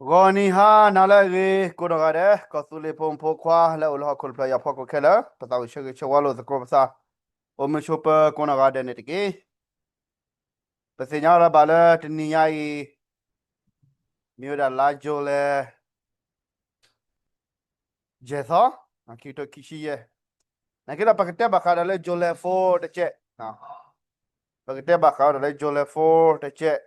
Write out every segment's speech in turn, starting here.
ဂီၤနံၤဟါနၤလၢအဂ့ၤ ကိးနီၢ်ဂၤဒဲး ကီၢ်သူလ့ၤဖိမုၣ်ဖိခွါလၢအိၣ်လၢဟီၣ်ခိၣ်တဖျၢၣ်အံၤအဖီခိၣ်ခဲလၢာ် ပသးအိၣ်ဆၢဂ့ၤဆၢဝါလိာ်သကိးပသး အိၣ်မုာ်ဆိးပၢၤကိးနီၢ်ဂၤဒဲးန့ၣ်တက့ၢ်. ပသ့ၣ်ညါလီၤဘၣ်လၢတနံၤညါအံၤ မ့ၢ်ဝဲဒၣ်လါယူၤလံ ယဲၢ်သီ, ခံကထိခံဆံယဲၢ်, နာ်က့ဒီးပကတဲဘၣ်ဃးဒီးလၢ July four တကဲး, ပကတဲဘၣ်ဃးဒီးလၢ July four တကဲး,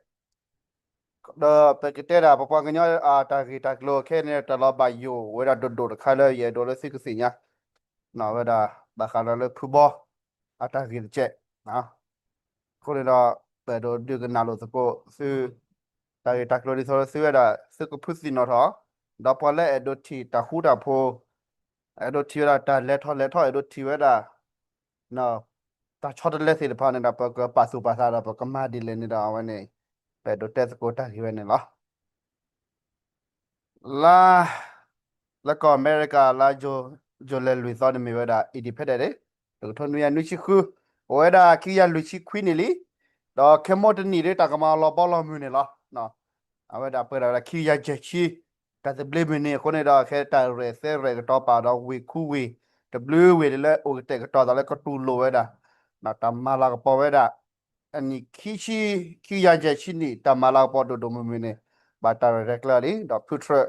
ဒီးပကတဲဒၣ်ပပှၤကညီအတၢ်ဂ့ၢ်တၢ်ကျိၤခဲအံၤန့ၣ် တၢ်လီၤဘၣ်ယိၣ်ဝဲဒၣ်ဒိၣ်ဒိၣ်တခါလၢယအဲၣ်ဒိးလၢသုကသ့ၣ်ညါ, ဝဲဒၣ်ဘၣ်ဃးဒီးလၢဖုဘီ အတၢ်ဂ့ၢ်တကဲး အဃိန့ၣ်ဒီး ပအဲၣ်ဒိးဒုးကနၣ်လိာ်သကိးသု တၢ်ဂ့ၢ်တၢ်ကျိၤဒ်သိးသုဝဲဒၣ် သုကဖုသ့ၣ်နီၣ်ထီၣ်, ဒီးပှၤလၢအဲၣ်ဒိးထံၣ်တၢ်ဃူတၢ်ဖိး, အဲၣ်ဒိးထံၣ်ဝဲဒၣ်တၢ်လဲၤထီၣ်လဲၤထီ အဲၣ်ဒိးထံၣ်ဝဲဒၣ် တၢ်ဆီတလဲသ့ၣ်တဖၣ်န့ၣ်ဒီး ပကပာ်သူၣ်ပာ်သးဒီး ပကမၤဒ်လဲၣ်န့ၣ်ဒီး အဝဲန့ၣ် ပအဲၣ်ဒိးတဲသကိးတၢ်ဂ့ၢ်ဝဲန့ၣ်လီၤ. လါ လၢကီၢ်အမဲရကၤ လါ July လွံၢ်သီန့ၣ်မ့ၢ်ဝဲဒၣ် Independence Day တကထိနွံကယၤနွံဆံဃု, အိၣ်ဝဲဒၣ်ခံကယၤလွံၢ်ဆံခွံနံၣ်လံ, ဒီးခဲမိၢ်တနံၣ်ဒီးတၢ်ကမၤလီၤဘီလီၤမုၢ်န့ၣ်လီၤ. အဝဲဒၣ်ပှဲၤဒၣ်ဝဲဒၣ်ခံကယၤယဲၢ်ဆံ တၢ်သဘျ့မုၢ်နံၤအဃိန့ၣ်ဒီး ခဲတၢ်ရဲၣ်သဲရဲၣ်ကတီၤပာ်ဒီးဝ့ၢ်ခူဝ့ၢ် တဘျုးဝ့ၢ်လၢအိၣ်ကတဲာ်ကတီၤသးလၢကတူၢ်လိာ်ဝဲဒၣ် တၢ်မၤလၤကပီၤဝဲဒၣ် အနံၣ်ခံဆံ ခံကယၤယဲၢ်ဆံနံၣ် တၢ်မၤလၤကပီၤဒိၣ်ဒိၣ်မုၢ်မုၢ်န့ၣ် ဘၣ်တၢ်ရဲၣ်တၢ်ကျဲၤလံ, ဒီးဖုထြၢး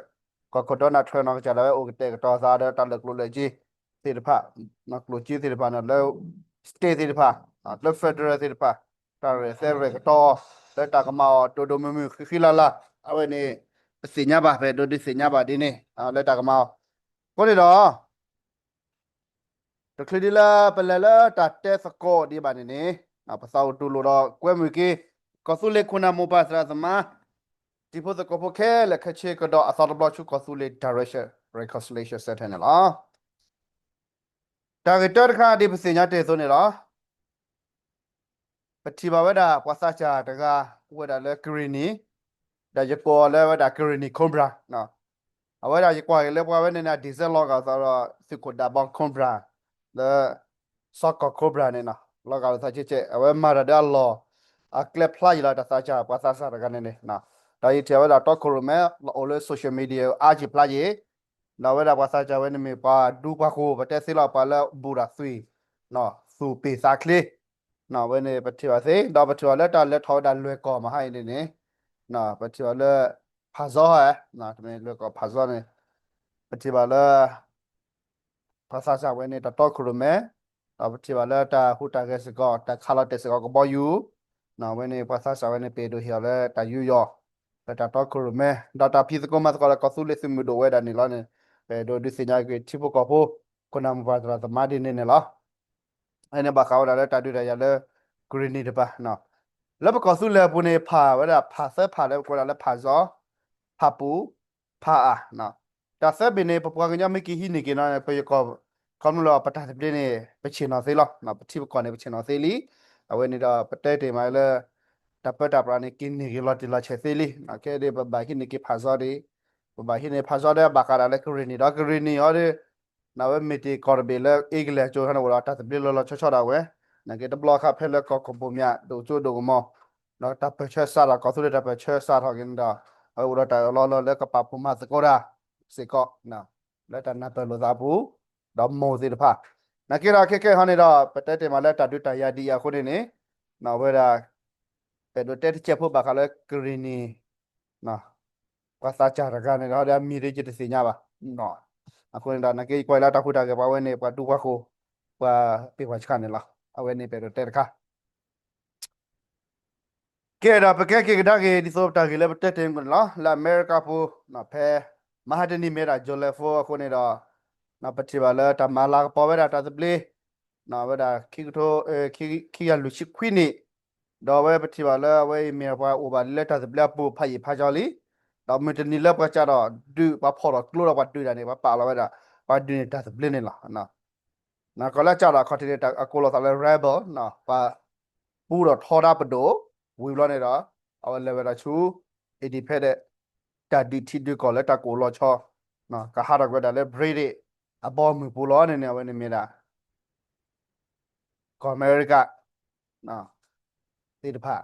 ကီၢ်ခိၣ် Donald Trump နီၢ်ကစၢ်ဒၣ်ဝဲအိၣ်ကတဲာ်ကတီၤသးဒီးတၢ်လၢာ်ကျိၣ်လၢာ်စ့သ့ၣ်တဖၣ်, ကျိၣ်စ့သ့ၣ်တဖၣ်န့ၣ်လၢ state သ့ၣ်တဖၣ်, လၢ federal သ့ၣ်တဖၣ်, တၢ်ရဲၣ်သဲရဲၣ်ကတီၤ လၢတၢ်ကမၤအီၤဒိၣ်ဒိၣ်မုၢ်မုၢ်ဃံးဃံလၤလၤ, အဝဲန့ၣ် ပသ့ၣ်ညါဘၣ် ပအဲၣ်ဒိးဒုးသ့ၣ်ညါဘၣ်ဒ်န့ၣ် လၢတၢ်ကမၤအီၤ, အဃိန့ၣ်ဒီး တချုးဒ်လၢပလဲၤလၢတၢ်တဲသကိးဒံးဘၣ်န့ၣ်န့ၣ်, ပသးအိၣ်တူၢ်လိာ်ဒီးကွဲမုာ်က့ၤ ကီၢ်သူလ့ၤခိၣ်နၢ်မိၢ်ပၢ်သရၣ်သမါ တံၤဖိသကိးဖိခဲလၢာ်ခဲဆ့ကဒီးအသီတဘျီဆူကီၢ်သူလ့ၤ Direction Reconciliation Center န့ၣ်လီၤ. တၢ်ဂ့ၢ်တၢတခါဒ်ပသ့ၣ်ညါတ့ၢ်အသိးန့ၣ်လီၤ. ပထံၣ်ဘၣ်ဝဲဒၣ်ပှၤသးစၢ်တဂၤ အိၣ်ဝဲဒၣ်လၢကရ့ၣ်နံၤ, ဒီးယကိးအီၤလၢဝဲဒၣ်ကရ့ၣ်နံၤ Cobra အဝဲဒၣ်ယကွၢ်က့ၤလၢပှၤဝဲန့ၣ်န့ၣ် အ design လီၤဂာ်သးဒီး သုးခိၣ်ဒၢဘီ Cobra လၢ စီၤကီၢ် Cobra န့ၣ်နီၤ လီၤဂာ်လိာ်သးကဲကဲ အဝဲမၤတၢ်ဒီးအလီၢ် အကျဲဖျါယံာ်လီၤ တၢ်သးစၢ် ပှၤသးစၢ်တဂၤန့ၣ်န့ၣ်, ဒီးယထံၣ်ဝဲဒၣ်တီခိၣ်ရိၣ်မဲ အိၣ်လၢ social media အါယံာ်ဖျါယံာ်, ဒီးဝဲဒၣ်ပှၤသးစၢ်ဝဲန့ၣ်မ့ၢ်ပှၤဒူပှၤဃိၤ ပတဲသ့လီၤ ပှၤလၢဘူးတၢ်သွံၣ် သူၣ်ပ့ၢ်သးချ့ ဝဲန့ၣ်ပထံၣ်ဘၣ်သ့, ဒီးပထံၣ်ဘၣ်လၢတၢ်လဲၤထီၣ်ဝဲဒၣ်လွဲၢ်ကီၢ်မဟါအံၤန့ၣ်န့ၣ်, ပထံၣ်ဘၣ်လၢ ဖးစီဟဲ, တမ့ၢ်လွဲၢ်ကီၢ်ဖးစီန့ၣ်, ပထံၣ်ဘၣ်လၢ ပှၤသးစၢ်ဝဲန့ၣ် တၢ်တီခိၣ်ရိၣ်မဲ, ဒီးပထံၣ်ဘၣ်လၢတၢ်ဟူးတၢ်ဂဲၤစ့ၢ်ကီး တၢ်ခးလီၤတဲာ်စ့ၢ်ကီးကဘီယူၤ, ဝဲန့ၣ်ပှၤသးစၢ်ဝဲန့ၣ် ပအဲၣ်ဒိးဟ့ၣ်အီၤလၢတၢ်ယူးယီၣ် လၢတၢ်တီခိၣ်ရိၣ်မဲ, ဒီးတၢ်ဖံးသကိးမၤသကိးဒီးကီၢ်သူလ့ၤသုးမုၢ်ဒိၣ်ဝဲဒၣ်န့ၣ်လီၤန့ၣ်, ပအဲၣ်ဒိးဒုးသ့ၣ်ညါက့ၤထံဖိကီၢ်ဖိ ခိၣ်နၢ်မိၢ်ပၢ်သရၣ်သမါဒ်န့ၣ်န့ၣ်လီၤ. အန့ၣ်ဘၣ်ဃးဝဲဒၣ်လၢတၢ်ဒုးတၢ်ယၤလၢ ကရ့ၣ်နံၤတပၤ, လၢပကီၢ်သူလ့ၤအပူၤန့ၣ် ဖးဝဲဒၣ်ဖးသၢဖးလၢပကိးဒၣ်လၢဖးစီ ဖးပူၤ ဖးအါ, တၢ်သၢဘ့ၣ်န့ၣ် ပပှၤကညီမ့ၢ်က့ၤဟံးန့ၢ်က့ၤနီၤ ပယကီၢ် ခီဖျိလၢပတၢ်သဘျ့န့ၣ် ပဆ့ၣ်နီၤသ့လီၤ, ပထံပကီၢ်န့ၣ် ပဆ့ၣ်နီၤသ့လံ, အဝဲန့ၣ်ဒီးပတဲတ့ၢ်မးလၢ တၢ်ပၢတၢ်ပြးန့ၣ် က့ၤန့ၢ်က့ၤလီၤတံၢ်လီၤဆဲးသ့လံ, ခဲဒ်ပဘၣ်ဟံးန့ၢ်က့ၤဖးစီဒ်, ပဘၣ်ဟံးန့ၢ်ဖးစီဒီးဘၣ်ဃးဒၣ်လၢကရ့ၣ်နံၤဒီး ကရ့ၣ်နံၤအီၤဒီး အဝဲမ့ၢ်တ့ၢ်ကီၢ်တဘ့ၣ်လၢ England ကၠိထီန့ၣ် အိၣ်ဒီးတၢ်သဘျ့လီၤလီၤဆီဆီဒၣ်ဝဲ, နာ်က့တဘျီခါဖဲလၢကီၢ်ခိၣ်ဘိၣ်မၠး ဒိၣ်ကၠိဒိၣ်ကမီၤ, ဒီးတၢ်ပၢၢ်ဆၢစးထီၣ် ကီၢ်သူလ့ၤတၢ်ပၢၢ်ဆၢစးထီၣ်က့ၤန့ၣ်ဒီး အဝဲအိၣ်ဒီးတၢ်အၢၣ်လီၤလီၤလၢကပာ်ဖှိၣ်မၤသကိးတၢ်စ့ၢ်ကီး လၢတၢ်နၢ်ပၢၢ်လိာ်သးအပူၤ, ဒီးမိၢ်သ့ၣ်တဖၣ်, နာ်က့ဒီးခဲကဲဟီန့ၣ်ဒီး ပတဲတ့ၢ်မးလၢတၢ်ဒုးတၢ်ယၤဒ်အံၤအဃိန့ၣ်န့ၣ်, အဝဲဒၣ် အဲၣ်ဒိးတဲတစဲးဖိဘၣ်ဃးလၢကရ့ၣ်နံၤ ပှၤသးစၢ်တဂၤန့ၣ်ဒီး အမံၤဒ်ယတသ့ၣ်ညါဘၣ်, အဃိန့ၣ်ဒီး နာ်က့ယကွၢ်လၢတၢ်ဟူးတၢ်ဂဲၤပှၤဝဲန့ၣ် ပှၤဒူပှၤဃိၤ ပှၤပ့ၢ်ပှၤဆှၣ်န့ၣ်လီၤ, အဝဲန့ၣ်ပအဲၣ်ဒိးတဲတခါ ကဲဒီးပကဲက့ၤကဒါက့ၤ ဒ်သိးတၢ်ဂ့ၢ်လၢပတဲတ့ၢ်န့ၣ်လီၤ. လၢအမဲရကၤပူၤ ဖဲမဟါတနံၤမ့ၢ်ဒၣ် July four အဃိန့ၣ်ဒီး ပထံၣ်ဘၣ်လၢတၢ်မၤလၤကပီၤဝဲဒၣ်တၢ်သဘျ့ ဝဲဒၣ် ခံကယၤလွံၢ်ဆံခွံနံၣ်, ဒီးအဝဲပထံၣ်ဘၣ်လၢအဝဲအံၤမ့ၢ်ပှၤအိၣ်ဘၣ်လၢတၢ်သဘျ့အပူၤဖးယံာ်ဖးယီၤလံ, ဒီးမုၢ်တနံၤလၢပှၤစးထီၣ်ဒုး ပှၤဖီၣ်ထီၣ်ကျိဒီးပှၤဒုးတၢ်န့ၣ် ပှၤပာ်လီၤဝဲဒၣ် ပှၤဒုးန့ၢ်တၢ်သဘျ့န့ၣ်လီၤ. ကီၢ်လၢအစးထီၣ်အခီၣ်ထံးန့ၣ် အကိးလီၤသးလၢ rebel ပှၤပူထီၣ်ထီဒါပဒိၣ်, ဝံၤဘျီန့ၣ်ဒီး အဝဲလဲၤဝဲဒၣ်ဆူ independent တၢ်ဒုးထံဒုးကီၢ်လၢတၢ်ကအိၣ်လီၤဆီ ကဟးထီၣ်ကွံာ်ဝဲဒၣ်လၢ British အဘီအမုၢ်ပူၤလီၤန့ၣ်န့ၣ် အဝဲန့ၣ်မ့ၢ်ဒၣ် ကီၢ်အမဲရကၤ သ့ၣ်တဖၣ်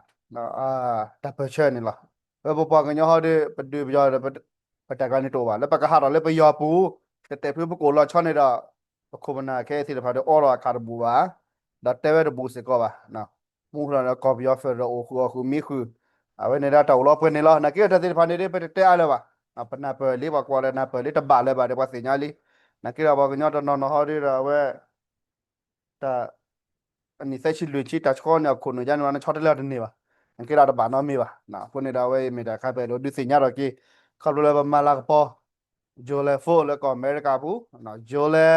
တၢ်ပၢၢ်ဆၢန့ၣ်လီၤ. ပပပှၤကညီဟီဒီး ပဒုးပယီၤဒီး ပတၢ်ကျါန့ၣ်တအိၣ်ဘၣ်. လၢပကဟးထီၣ်လၢပယီၤပူၤ ကတဲာ်ဖုပကအိၣ်လီၤဆီန့ၣ်ဒီး ပခိၣ်ပနၢ်ခဲအံၤသ့ၣ်တဖၣ်ဒီး အိးထီၣ်အခးတဘူၣ်ဘၣ်, ဒီးတဲဝဲတဘူၣ်စ့ၢ်ကီးဘၣ်. မူလီၤဒီးကီၢ်ပယီၤ federal အိၣ်ဃုာ်အီၣ်ဃုာ်မံဃုာ်, အဝဲန့ၣ်ဒၣ်တၢ်အိၣ်လီၤပှဲၤန့ၣ်လီၤ. နာ်က့ဒီးတၢ်သ့ၣ်တဖၣ်န့ၣ်ဒီး ပတတဲအါလၢၤဘၣ်. ပနၢ်ပၢၢ်လံ ပှၤကွၢ်လၢနၢ်ပၢၢ်လံ တဘၣ်လၢၤဘၣ်ဒီး ပှၤသ့ၣ်ညါလံ. နာ်က့ဒီး ပှၤကညီတနီၤနီၤဟီဒီး အဝဲ တၢ် အနံၣ်သၢဆံလွံၢ်ဆံ တၢ်ဆှီန့ၣ် အခိၣ်နူာ်ယါန့ၣ် နဆီတလဲအီၤတန့ၢ်ဘၣ်. နာ်က့ဒီးတဘၣ်နီတမံၤဘၣ်. အဃိန့ၣ်ဒီး အဝဲအံၤမ့ၢ်တၢ်ခါပအဲၣ်ဒိးဒုးသ့ၣ်ညါထီၣ်က့ၤ ခီဖျိလၢပမၤလၤကပီၤ July four လၢကီၢ်အမဲရကၤပူၤ, July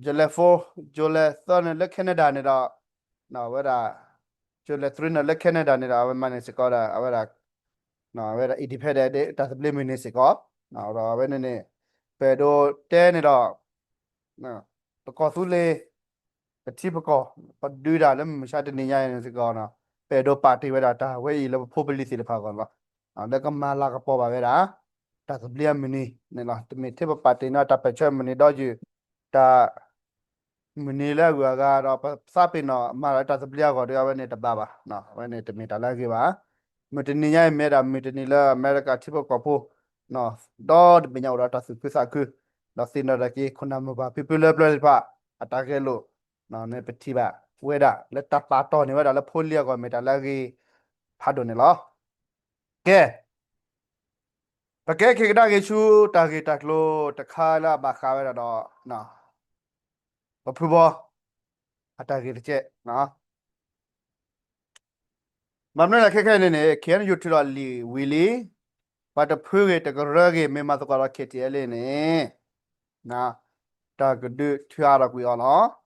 July four, July three န့ၣ်လၢ Canada န့ၣ်ဒီး အဝဲဒၣ် July three န့ၣ်လၢ Canada န့ၣ်ဒီး အဝဲမၤန့ၢ်စ့ၢ်ကီးဒီး အဝဲဒၣ် အဝဲဒၣ် independent တၢ်သဘျ့မုၢ်နံၤစ့ၢ်ကီး, ဒီးအဝဲန့ၣ်န့ၣ် ပအဲၣ်ဒိးတဲန့ၣ်ဒီး ပကီၢ်သူလ့ၤ ပထံပကီၢ် ပဒုးတၢ်လၢမုၢ်မဆါတနံၤညါအံၤန့ၣ်စ့ၢ်ကီး ပအဲၣ်ဒိးပာ်တ့ၢ်ဝဲဒၣ်တၢ်ဝဲအံၤလၢပဖိပလံၤသ့ၣ်တဖၣ်အဂီၢ်န့ၣ်လီၤ. လၢကမၤလၤကပီၤဘၣ်ဝဲဒၣ် တၢ်သဘျ့အမုၢ်နံၤန့ၣ်လီၤ. တမ့ၢ်ထဲပပာ်တ့ၢ်န့ၢ်တၢ်ပၢၢ်ဆၢမုၢ်နံၤဒီးယုၢ် တၢ် မုၢ်နံၤလၢအဂုၤအဂၤဒီး ပသးပ့ၤနီၣ်မၤတၢ်လၢတၢ်သဘျ့အဂီၢ်ဒီး အဝဲန့ၣ်တဘၣ်ဘၣ်. အဝဲန့ၣ်တမ့ၢ်တၢ်လၢအဂ့ၤဘၣ်. မုၢ်တနံၤညါအံၤမ့ၢ်ဒၣ်မုၢ်တနံၤလၢအမဲရကၤထံဖိကီၢ်ဖိ ဒီတဘ့ၣ်ညါအိၣ်ဒီးတၢ်သူၣ်ခုသးခု ဒီးသ့ၣ်နီၣ်ထီၣ်က့ၤ ခိၣ်နၢ်မိၢ်ပၢ်ဖံဖုလၢပျၢၤသ့ၣ်တဖၣ် အတၢ်ဂဲၤလိာ် ပထံၣ်ဘၣ်ဝဲဒၣ်လၢတၢ်ပာ်တီၢ်န့ၢ်ဝဲဒၣ်လၢဖိလံၤအဂီၢ်မ့ၢ်တၢ်လၢအဂ့ၤဖးဒိၣ်န့ၣ်လီၤ. ကဲ ပကဲက့ၤကဒါက့ၤဆူတၢ်ဂ့ၢ်တၢ်ကျိၤတခါလၢအဘၣ်ဃးဝဲဒၣ်ဒီး ပဖုဘီ အတၢ်ဂ့ၢ်တကဲး ဘၣ်မနုၤလဲၣ်ခဲခဲအံၤန့ၣ်န့ၣ် KNU ထုးထီၣ်လံာ်ဝံၤလံ, ပှၤတဖုဂ့ၤတကရၢဂ့ၤ မ့ၢ်မၤသကိးဒီး KTLA န့ၣ် တၢ်ကဒုးထုးအါထီၣ်ကွံာ်အီၤလီၤ.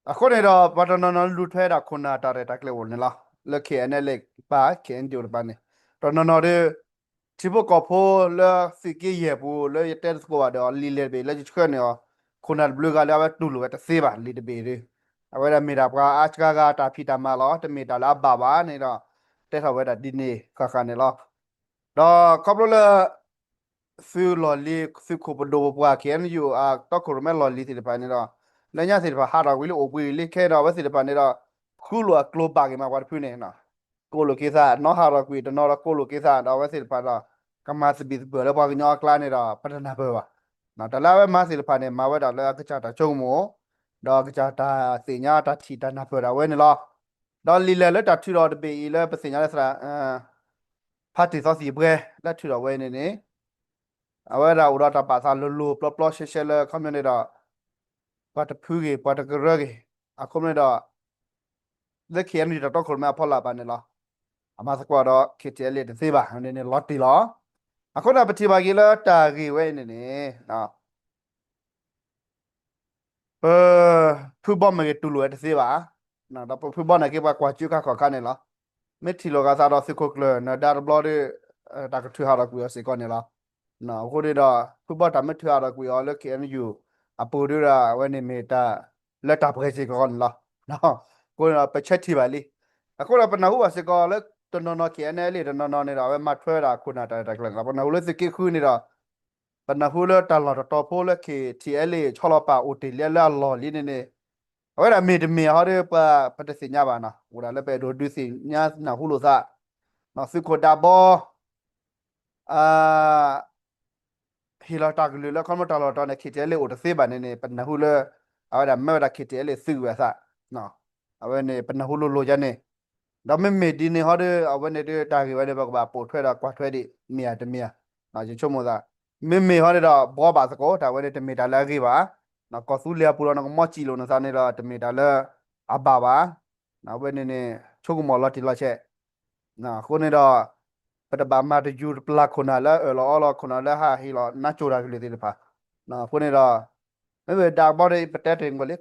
အဃိန့ၣ်ဒီး ပှၤတနီၤနီၤလူၤထွဲဒၣ်ခိၣ်နၢ်တၢ်ရဲၣ်တၢ်ကျဲၤအိၣ်န့ၣ်လီၤ. လၢ KNLA တကပၤ KNDO တကပၤန့ၣ် တနီၤနီၤဒီး ထံဖိကီၢ်ဖိလၢသုးက့ယဲၢ်ပူၤ လၢယတဲတသကိးဘၣ်ဒီး လံာ်လဲၢ်တဘ့ၣ်လၢယဆှၢန့ၢ်အီၤ ခိၣ်နၢ်တဘျုးဂၤလၢအဝဲတူၢ်လိာ်ဝဲတသ့ဘၣ် လံာ်တဘ့ၣ်ဒီး အဝဲဒၣ်မ့ၢ်ဒၣ်ပှၤအါစှၤဂၤတၢ်ဖံးတၢ်မၤလီၤ. တမ့ၢ်တၢ်လၢအဘၣ်ဘၣ်န့ၣ်ဒီး တဲထီၣ်ဝဲဒၣ်ဒ်န့ၣ်ဃၣ်ဃၣ်န့ၣ်လီၤ. ဒီးခီဖျိလၢ သုလီၢ်လံၤ သုးခိၣ်ပဒိၣ်ပပှၢ် KNU အတီခိၣ်ရိၣ်မဲလီၢ်လံၤသ့ၣ်တဖၣ်န့ၣ်ဒီး လၢညါသ့ၣ်တဖၣ်ဟးထီၣ်ကွံာ်လံ အိၣ်ဘှံးလံ ခဲအံၤဒီးအဝဲသ့ၣ်တဖၣ်န့ၣ်ဒီး ဃုလိာ်အကျိၤဘၣ်က့ၤမး ပှၤတဖုန့ၣ် ကိးလိာ်က့ၤသး နီၢ်ဟးထီၣ်ကွံာ်တနီၤဒီးကိးလိာ်က့ၤသး ဒီးအဝဲသ့ၣ်တဖၣ်ဒီး ကမၤသဘံၣ်သဘုၣ်လၢပှၤကညီအကျါန့ၣ်ဒီး ပတနၢ်ပၢၢ်ဘၣ်. တၢ်လၢအဝဲမၤသ့ၣ်တဖၣ်န့ၣ် မၤဝဲဒၣ်လၢအကစၢ်တၢ်ဆိကမိၣ် ဒီးအကစၢ်တၢ်သ့ၣ်ညါတၢ်ထံၣ်တၢ်နၢ်ပၢၢ်ဒၣ်ဝဲန့ၣ်လီၤ. ဒီးလံာ်လဲၢ်လၢတၢ်ထုးထီၣ်တဘ့ၣ်အံၤလၢပသ့ၣ်ညါလၢသရၣ် ဖါတံၢ်သီသံၣ်ပှဲၤ လၢထုးထီၣ်ဝဲန့ၣ်န့ၣ် အဝဲဒၣ်အိၣ်ဒီးတၢ်ဘၣ်သးလိၤလိၤပျီပျီရှဲရှဲလၢခီပညီန့ၣ်ဒီး ပှၤတဖုဂ့ၤ ပှၤတကရၢဂ့ၤ အဃိန့ၣ်ဒီး လၢ KNU တၢ်တီခိၣ်ရိၣ်မဲအဖီလာ်ဘၣ်န့ၣ်လီၤ. အမၤသကိးဒီး KTLA တသ့ဘၣ်န့ၣ်န့ၣ်လီၤတံၢ်လီၤ. အဃိန့ၣ် ပထံၣ်ဘၣ်က့ၤလၢတၢ်ဂ့ၢ်ဝဲအံၤန့ၣ်န့ၣ် ပ ဖုဘီမ့ၢ်ဂ့ၤတူၢ်လိာ်ဝဲတသ့ဘၣ်. ဒီးပဖုဘီန့ၣ်က့ ပှၤကွၢ်ကၠူခါခီၣ်ခါန့ၣ်လီၤ. မ့ၢ်ထံၣ်လိာ်က့ၤသးဒီးသုးခိၣ်ကျၢၢ်နၢၤဒါတဘျီဒီး တၢ်ကထုးဟးထီၣ်ကွံာ်အီၤစ့ၢ်ကီးန့ၣ်လီၤ. အဃိန့ၣ်ဒီး ဖုဘီတၢ်မ့ၢ်ထုးဟးထီၣ်ကွံာ်အီၤလၢ KNU အပူၤဒီး အဝဲန့ၣ်မ့ၢ်တၢ်လၢတၢ်ပှဲၤစ့ၢ်ကီးန့ၣ်လီၤ. အဃိန့ၣ်ဒီး ပဆၢထံၣ်ဘၣ်လံ. အဃိဒီးပနၢ်ဟူဘၣ်စ့ၢ်ကီးလၢ တနီၤနီၤ KNLA တနီၤနီၤန့ၣ်ဒီး အဝဲမၤထွဲဝဲဒၣ်အခိၣ်နၢ်တၢ်ရဲၣ်တၢ်ကျဲၤန့ၣ်လီၤ. ပနၢ်ဟူလၢသုးက့ဃုန့ၣ်ဒီး ပနၢ်ဟူလၢတၢ်လီၢ်တတီၤဖိလၢ KTLA ဆီလီၤပာ်အိၣ်တ့ၢ်လံလၢအလီၢ်လံန့ၣ်န့ၣ် အဝဲဒၣ်မ့ၢ်တမ့ၢ်ဟီဒီး ပှၤပတသ့ၣ်ညါဘၣ်နီၤ. အိၣ်ဒၣ်လၢပအဲၣ်ဒိးဒုးသ့ၣ်ညါနၢ်ဟူလိာ်သး သုးခိၣ်ဒးဘီ ဟ့ၣ်လီၤတၢ်ကလုၢ်လၢခီဖျိတၢ်လီၢ်တတီၤန့ၣ် KTLA အိၣ်တသ့ဘၣ်န့ၣ်န့ၣ် ပနၢ်ဟူလၢ အဝဲဒၣ်မၢဝဲဒၣ် KTLA သုးဝဲအသး အဝဲန့ၣ် ပနၢ်ဟူလိၤလိၤယါန့ၣ် ဒီးမ့မ့ၢ်ဒ်န့ၣ်ဟီဒီး အဝဲန့ၣ်ဒုးတၢ်ဂ့ၢ်ဝဲန့ၣ် ပကဘၣ်ပိာ်ထွဲဒီးကွၢ်ထွဲဒံး မ့ၢ်ဧါတမ့ၢ်ဧါ ယဆိကမိၣ်သး မ့မ့ၢ်ဟီန့ၣ်ဒီး ဘှီဘၣ်သကိး တၢ်ဝဲန့ၣ်တမ့ၢ်တၢ်လၢအဂ့ၤဘၣ်. ကီၢ်သူလ့ၤအပူၤဒီးနကမီစံာ်လိာ်နသးန့ၣ်ဒီး တမ့ၢ်တၢ်လၢအဘၣ်ဘၣ်. အဝဲန့ၣ်န့ၣ် ဆိကမိၣ်လီၤတံၢ်လီၤဆဲး အဃိန့ၣ်ဒီး ပတဘၣ်မၤတယူၤတပျၢ်ခိၣ်နၢ်လၢအၢၣ်လီၤအီလီၤ ခိၣ်နၢ်လၢဟးဟ့ၣ်လီၤနါစိၤတၢ်ကလုၢ်သ့ၣ်တဖၣ်. အဃိန့ၣ်ဒီး မ့မ့ၢ်ဒးဘီဒီး ပတဲတ့ၢ်ကွံာ်လံ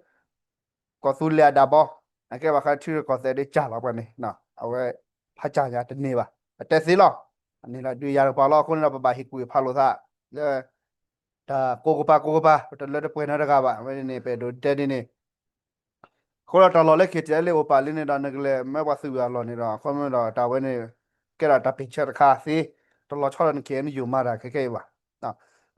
ကီၢ်သူလ့ၤအဒးဘီ အကဲဘၣ်ဃးထံရူၢ်ကီၢ်သဲးဒီးကၢ်လီၤပှၤန့ၣ် အဝဲ ဖးကၢ်ညါတန့ၢ်ဘၣ် ပတဲသ့လီၤ. အန့ၣ်လီၤဒုးယၤတကပၤလီၤ. အဃိန့ၣ်ဒီး ပဘၣ်ဟ့ၣ်ကူၣ်ဖးလိာ်သး လၢ တၢ်ကိးကပၤကိးကပၤ ပတလၢတပှဲၤနီတဂၤဘၣ်. အဝဲန့ၣ် ပအဲၣ်ဒိးတဲဒ်န့ၣ် အဃိဒီးတၢ်လီၢ်လၢ KTLA အိၣ်ပာ်လံန့ၣ်ဒီး နကလဲၤမၢပှၤသုးဝံၤအလီၢ်န့ၣ်ဒီး အဃိန့ၣ်ဒီး တၢ်ဝဲန့ၣ် ကဲဒၣ်တၢ်ပ့ၢ်ဆၢတခါသ့ တလီၤဆီဒီးန KNU မၤတၢ်ခဲခဲအံၤဘၣ်.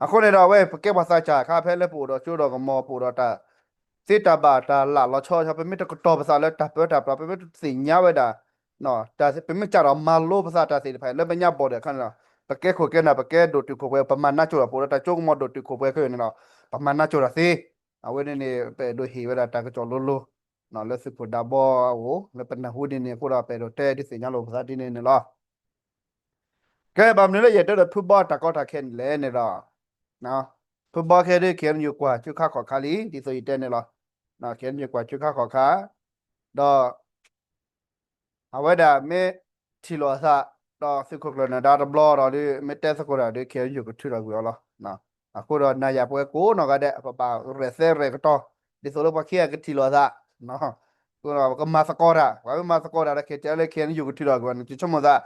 အဃိန့ၣ်ဒီး အဝဲပကဲပှၤသးစၢ်အခါ ဖဲလၢပအိၣ်ဒီးစိဒီးကမီၤ ပအိၣ်ဒီးတၢ်သ့တၢ်ဘၣ်တၢ်လၢလီၤဆီဆီ ပမ့ၢ်တကတီၤပသးလၢတၢ်ပၢတၢ်ပြး ပမ့ၢ်တသ့ၣ်ညါဝဲဒၣ် တၢ်ပမ့ၢ်စးထီၣ်မၤလိပသးတၢ်သ့ၣ်တဖၣ် လၢပညါဘီၣ်ဒဲးအခါန့ၣ်ဒီး ပကဲခိၣ်ကဲနၢ် ပကဲဒိၣ်တုာ်ခိၣ်ပှဲၤ ပမၤနးကၠိတၢ် ပအိၣ်ဒီးတၢ်ကၠိကမီၤဒိၣ်တုာ်ခိၣ်ပှဲၤခဲအံၤန့ၣ်ဒီး ပမၤနးကၠိတၢ်သ့. အဝဲန့ၣ်န့ၣ် ပအဲၣ်ဒိးဟ့ၣ်ဝဲဒၣ်တၢ်ကစီၣ်လိၤလိၤ လၢသုးခိၣ်ဒးဘီအအိၣ် လၢပနၢ်ဟူဒ်န့ၣ်အဃိဒီး ပအဲၣ်ဒိးတဲဒုးသ့ၣ်ညါလိာ်ပသးဒ်န့ၣ်န့ၣ်လီၤ. ကဲ ဘၣ်မနုၤလၢယအဲၣ်ဒိးဒီးဖုဘီတၢ်ကီတၢ်ခဲန့ၣ်လဲၣ်န့ၣ်ဒီး ဖုဘီခဲဒုး KNU ကွၢ်ဆူခါခီၣ်ခါလံ ဒ်သိးယတဲန့ၣ်လီၤ. KNU ကွၢ်ဆူခါခီၣ်ခါ ဒီး အဝဲဒၣ်မ့ၢ်ထံၣ်လိာ်အသး ဒီးသုးခိၣ်ကျၢၢ်နၢၤဒါတဘျီဒီး မ့ၢ်တဲသကိးတၢ်ဒီး KNU ကထုးထီၣ်ကွံာ်အီၤလီၤ. အဃိဒီးနၤယၤပဝဲကိးနီၢ်ဂၤဒဲး ပဘၣ်ရဲၣ်သဲရဲၣ်ကတီၢ် ဒ်သိးလၢပှၤခံဂၤကထံၣ်လိာ်အသး ပကမၤသကိးတၢ် ပှၤမ့ၢ်မၤသကိးတၢ်ဒီး KTLA KNU ကထုးထီၣ်ကွံာ်အီၤန့ၣ် ယဆိကမိၣ်သး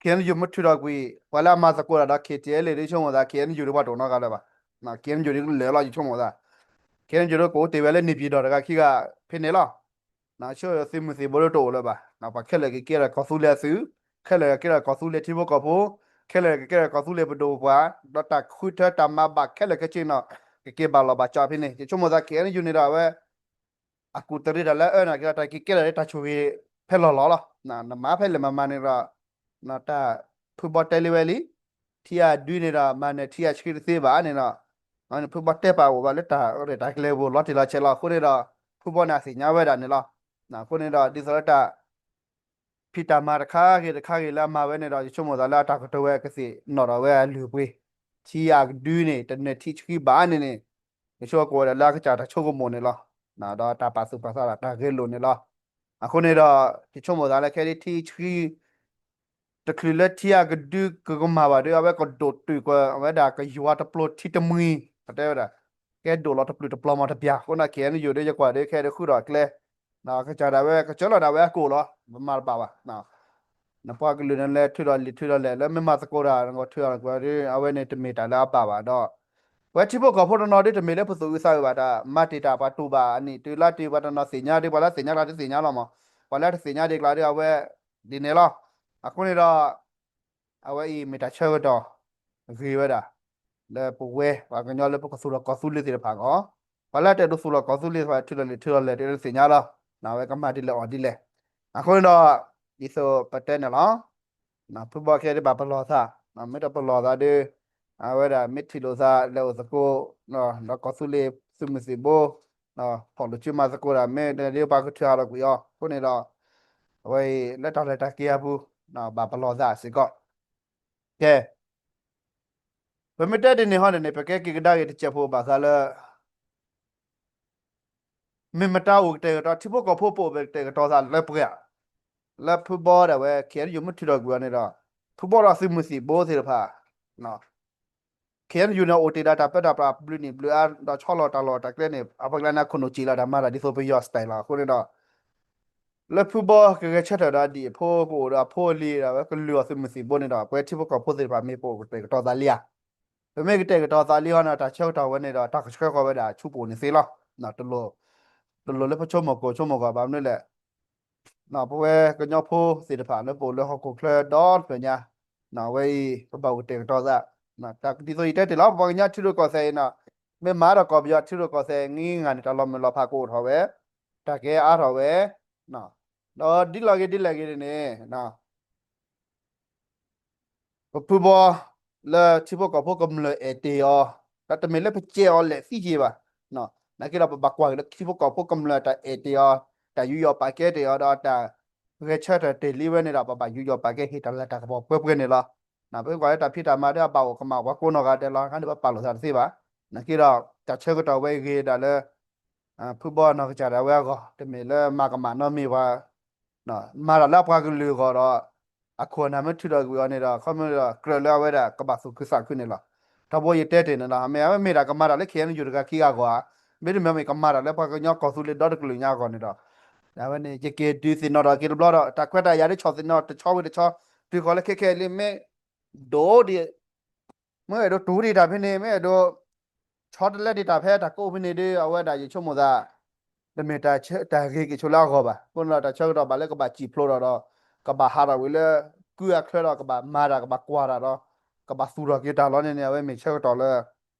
KNU မ့ၢ်ထုးထီၣ်ကွံာ် ပှၤလၢအမၤသကိးတၢ်ဒီး KTLA ဒ်ယဆိကမိၣ်သး KNU ဒ်ပှၤတအိၣ်နီတဂၤလၢၤဘၣ်. KNU ဒ်ကလၢာ်လီၤ ယဆိကမိၣ်သး KNU ဒ်ကအိၣ်တ့ၢ်ဝဲလၢန့ၣ်ပၠံၣ်တီၢ်တဂၤခံဂၤဖဲန့ၣ်လီၤ. ဆၢသုးမုၢ်သံၣ်ဘိဒ်တအိၣ်လၢၤဘၣ်. ပှၤခဲလၢာ်ကကဲထီၣ်ကီၢ်သူလ့ၤအသုး, ခဲလၢာ်ကကဲထီၣ်ကီၢ်သူလ့ၤထံဖိကီၢ်ဖိ, ခဲလၢာ်ကကဲထီၣ်ကီၢ်သူလ့ၤပဒိၣ်ပပှၢ်, ဒီးတၢ်ဃုထၢတၢ်မၤဘၣ်ခဲလၢာ်ခဲဆ့န့ၣ် ကက့ၤဘၣ်လီၤဘၣ်ကၠီဖဲန့ၣ် ယဆိကမိၣ်သး KNU န့ၣ်ဒီးအဝဲ အကူၣ်တရံးတၢ်လၢအအၢန့ၣ် ကဲထီၣ်တၢ်က့ၤကဲထီၣ်လၢတၢ်ဆိၣ်ဂ့ၤဖဲလီၢ်လီၢ်လီၤ. နမၤဖဲလဲၣ်မၤမၤန့ၣ်ဒီး တၢ်ဖုဘီတဲလံဝဲလံ, ထံအဒုန့ၣ်ဒီး မၤနၢၤထံအဆှံတသ့ဘၣ်န့ၣ်ဒီး ဖုဘီတဲပာ်အိၣ်ဘၣ်လၢတၢ်ရဲၣ်တၢ်ကျဲၤပူၤလီၤတံၢ်လီၤဆဲးလီၤ. အဃိန့ၣ်ဒီး ဖုဘီန့ၣ်အသ့ၣ်ညါဝဲဒၣ်န့ၣ်လီၤ. အဃိန့ၣ်ဒီး ဒ်သိးလၢတၢ် ဖံးတၢ်မၤတခါဂ့ၤတခါဂ့ၤလၢအမၤဝဲန့ၣ်ဒီး ယဆိကမိၣ်သးလၢအတၢ်ကတိၤဝဲကသ့ၣ်နီၣ်ထီၣ်ဝဲအလုၢ်အပှ့ၤ, ထံအကဒုန့ၣ် တနၢၤထံဆှံဘၣ်န့ၣ်န့ၣ် ယဆိကမိၣ်ဝဲဒၣ်လၢအကစၢ်တၢ်ဆိကမိၣ်န့ၣ်လီၤ. ဒီးတၢ်ပာ်သူၣ်ပာ်သးတၢ်ဂဲၤလိာ်န့ၣ်လီၤ. အဃိန့ၣ်ဒီး ယဆိကမိၣ်သးလၢခဲဒ်ထံဆှံ တချုးလၢထံအကဒုကကမၣ်ဘၣ်ဒီး အဝဲကဒိၣ်တုာ်ကွံာ် အဝဲဒၣ်ကယွၤတပျိၤထံတမှံၤ ပတဲဝဲဒၣ် ကဲဒိၣ်လီၤတပျုာ်တပျီၤမီၤတပျၢ်. အဃိန့ၣ် KNU ဒ်ယကွၢ်ဒီး ခဲဒုးဃုထီၣ်ကျဲ ကစၢ်ဒၣ်ဝဲ ကစၢၢ်လီၤဒၣ်ဝဲအကိၣ်လီၤ. ပမၤတဘၣ်ဘၣ်. နပှၤကလုာ်န့ၣ်လဲၤထုးထီၣ်လံာ်ထုးထီၣ်လဲၢ် လၢမ့ၢ်မၤသကိးတၢ် နဂီၢ်ထုးထီၣ်ကွံာ်ဒီး အဝဲန့ၣ်တမ့ၢ်တၢ်လၢအဘၣ်ဘၣ်ဒီး ပဝဲထံဖိကီၢ်ဖိတနီၤဒ်တမ့ၢ်လၢပသူၣ်အုးသးအုးဘၣ် တၢ်မၤတ့ၢ်တၢ်ပှၤတူၢ်ဘၣ်အနံၣ်တုၤလါတုၤ ပှၤတနီၤသ့ၣ်ညါဒီး ပှၤလၢသ့ၣ်ညါကျါဒ်သ့ၣ်ညါလီၤမး, ပှၤလၢတသ့ၣ်ညါဒ်ကျါဒီး အဝဲဒ်န့ၣ်လီၤ. အဃိန့ၣ်ဒီး အဝဲအံၤမ့ၢ်တၢ်ဆၢကတီၢ်ဂ့ၤဝဲဒၣ် လၢပဝဲပှၤကညီလၢပကသူၣ်ထီၣ်ကီၢ်သူလ့ၤသ့ၣ်တဖၣ်အဂီၢ်, ပှၤလၢတအဲၣ်ဒိးသူၣ်ထီၣ်ကီၢ်သူလ့ၤသ့ၣ်တဖၣ် ထုးထီၣ်လံာ်ထုးထီၣ်လဲၢ် တအဲၣ်ဒိးသ့ၣ်ညါလီၤ. အဝဲကမၤဒ်လဲၣ်အီၤဒ်လဲၣ်. အဃိန့ၣ်ဒီး ဒ်သိးပတဲန့ၣ်လီၤ. ဖုဘီခဲဒ်ဘၣ်ပလီၢ်သး, မ့ၢ်တပလီၢ်သးဒီး အဝဲဒၣ်မ့ၢ်ထံၣ်လိာ်သးလဲၤအိၣ်သကိး ဒီးကီၢ်သူလ့ၤသုးမုၢ်သံၣ်ဘိ ဖီၣ်လိာ်စုမၤသကိးတၢ် မ့ၢ်တဒ်ပှၤကထုးထီၣ်ကွံာ်အီၤ. အဃိန့ၣ်ဒီး အဝဲအံၤလၢတၢ်လဲၤတၢ်က့ၤအပူၤ ဘၣ်ပလီၢ်သးစ့ၢ်ကီး. ကဲ ပမ့ၢ်တဲဒ်န့ၣ်ဟီန့ၣ်န့ၣ် ပကဲက့ၤကဒါက့ၤတစဲးဖိဘၣ်ဃးလၢ မ့ၢ်မတၤအိၣ်ကတဲာ်ကတီၤ ထံဖိကီၢ်ဖိပအိၣ်ကတဲာ်ကတီၤသးလၢပှဲၤဧါ, လၢဖုဘီဒၣ်ဝဲ KNU မ့ၢ်ထုးထီၣ်ကွံာ်အီၤန့ၣ်ဒီး ဖုဘီဒီးသုးမုၢ်သံၣ်ဘိသ့ၣ်တဖၣ် KNU န့ၣ် အိၣ်တ့ၢ်ဒၣ်တၢ်ပၢတၢ်ပြးဘျုးနံၣ်ဘျုးအါ ဒီးဆီလီၤတၢ်လီၢ်တၢ်ကျဲန့ၣ် အပှၤကျါန့ၣ်ခိၣ်နူာ်စံာ်လီၤတၢ်မၤတၢ်ဒ်သိးပယီၤ style လီၤ. အဃိန့ၣ်ဒီး လၢဖုဘီကဂဲၤဆၢထၢၣ်ဒီးဒံၣ်အဖိကအိၣ်ဒီးအဖိအလံၤဒီးဝဲကလုာ်အီၤသုးမုၢ်သံၣ်ဘိန့ၣ်ဒီး ပဝဲထံဖိကီၢ်ဖိသ့ၣ်တဖၣ်မ့ၢ်ပအိၣ် ကတဲာ်ကတီၤသးလံဧါ. ပမ့ၢ်ကတဲာ်ကတီၤသးလံဟီန့ၣ် တၢ်ဆၢကတီၢ်ဝဲန့ၣ်ဒီး တၢ်ကဆှၢဃီၤဝဲဒၣ်ဆူပအိၣ်န့ၣ်သ့လီၤ. တလိၣ်လၢပဆိကမိၣ်ကိၢ်ဆိကမိၣ်ဂီၤဘၣ်မနုၤလဲၣ် ပဝဲကညီဖိသ့ၣ်တဖၣ်လၢပအိၣ်လၢဟီၣ်ခိၣ်ချၢဒီတဖျၢၣ်ညါ အဝဲအံၤ ပဘၣ်အိၣ်ကတဲာ်ကတီၤသး ဒ်သိးယတဲတ့ၢ်လီၤ ပပှၤကညီထံရူၢ်ကီၢ်သဲးအံၤန့ၣ် မ့ၢ်မၤဒီးကီၢ်ပယီၤထံရူၢ်ကီၢ်သဲးနံၣ်ဂံၢ်နံၣ်ဂၤန့ၣ် တၢ်လီၤမုၢ်လီၤဖးကအိၣ်ထီၣ်ဝဲ တၢ်ကဲအါထီၣ်ဝဲ ဒီးဒ်လဲၣ်ဂ့ၤဒ်လဲၣ်ဂ့ၤန့ၣ် ပဖုဘီ လၢထံဖိကီၢ်ဖိကမျၢၢ်အဲၣ်တ့ၢ်အီၤ ဒီးတမ့ၢ်လၢပစဲးအီၤလဲၣ်သံက့ၤဘၣ်. နာ်က့ဒီးပဘၣ်ကွၢ်က့ၤလၢထံဖိကီၢ်ဖိကမျၢၢ်တၢ်အဲၣ်တ့ၢ်အီၤ တၢ်ယူးယီၣ်ပာ်ကဲတ့ၢ်အီၤဒီးတၢ်ဂဲၤဆၢထၢၣ်တ့ၢ်လံဝဲန့ၣ်ဒီး ပဘၣ်ယူးယီၣ်ပာ်ကဲဟ့ၣ်တၢ်လၤတၢ်ကပီၤပှဲၤပှဲၤန့ၣ်လီၤ. ပကွၢ်လၢတၢ်ဖံးတၢ်မၤဒီးအဘၣ်အိၣ်ကမၣ်ပှၤကိးနီၢ်ဂၤဒဲးလီၤ. ခါန့ၣ်ပပာ်လိာ်သးတသ့ဘၣ်. နာ်က့ဒီး တၢ်ဆၢကတီၢ်ဝဲအံၤဂ့ၤဒၣ်လၢ ဖုဘီနီၢ်ကစၢ်ဒၣ်ဝဲအဂီၢ် တမ့ၢ်လၢမၤကမၣ်နီတမံၤဘၣ် မၤတၢ်လၢအပှၤကလုာ်အဂီၢ်ဒီး အခိၣ်အနၢ်မ့ၢ်ထုးထီၣ်ကွံာ်အီၤန့ၣ်ဒီး ခီမ့ၢ်ဒီး ကြၢးလၢအဝဲဒၣ်ကဘၣ်သူၣ်ခုသးခုန့ၣ်လီၤ. ထီဘိယတဲတ့ၢ်န့ၣ်လီၤ. မ့ၢ်အဝဲမ့ၢ်ဒၣ်ကမၤတၢ်လၢ KNU တဂၤခံဂၤအဂီၢ်ဧါ, မ့တမ့ၢ်မ့ၢ်ကမၤတၢ်လၢပှၤကညီကီၢ်သူလ့ၤဒီတကလုာ်ညါအဂီၢ်န့ၣ်ဒီး အဝဲန့ၣ် ယက့ၤဒုးသ့ၣ်နီၣ်ထီၣ်က့ၤတဘျီဒီး တၢ်ခွဲးတၢ်ယာ်ဒ်ဆီၣ်သ့ၣ်နီၣ်တဆီဝံၤတဆီ တုၤဃီၤလၢခဲခဲလံ မ့ၢ်ဒိၣ်ဒံး မ့ၢ်အဲၣ်ဒိးတူၢ်ဒံးတၢ်ဖဲန့ၣ် မ့ၢ်အဲၣ်ဒိး ဆီတလဲဒံးတၢ်ဖဲတၢ်ကိးဖဲန့ၣ်ဒီး အဝဲဒၣ်ယဆိကမိၣ်သး တမ့ၢ်တၢ်ဂ့ၤက့ၤဆိလၢအဂီၢ်ဘၣ်. အဃိန့ၣ်ဒီး တၢ်ဆၢကတီၢ်ဘၣ်လၢကဘၣ်စံၣ်ဖျိးထီၣ်ဒီး ကဘၣ်ဟးထီၣ်ဝံၤလၢ ကုအချၢဒီး ကဘၣ်မၤတၢ် ကဘၣ်ကွၢ်တၢ်ဒီး ကဘၣ်သူၣ်ထီၣ်က့ၤတၢ်လီၤန့ၣ်န့ၣ် အဝဲမ့ၢ်ဆၢကတီၢ်လၢ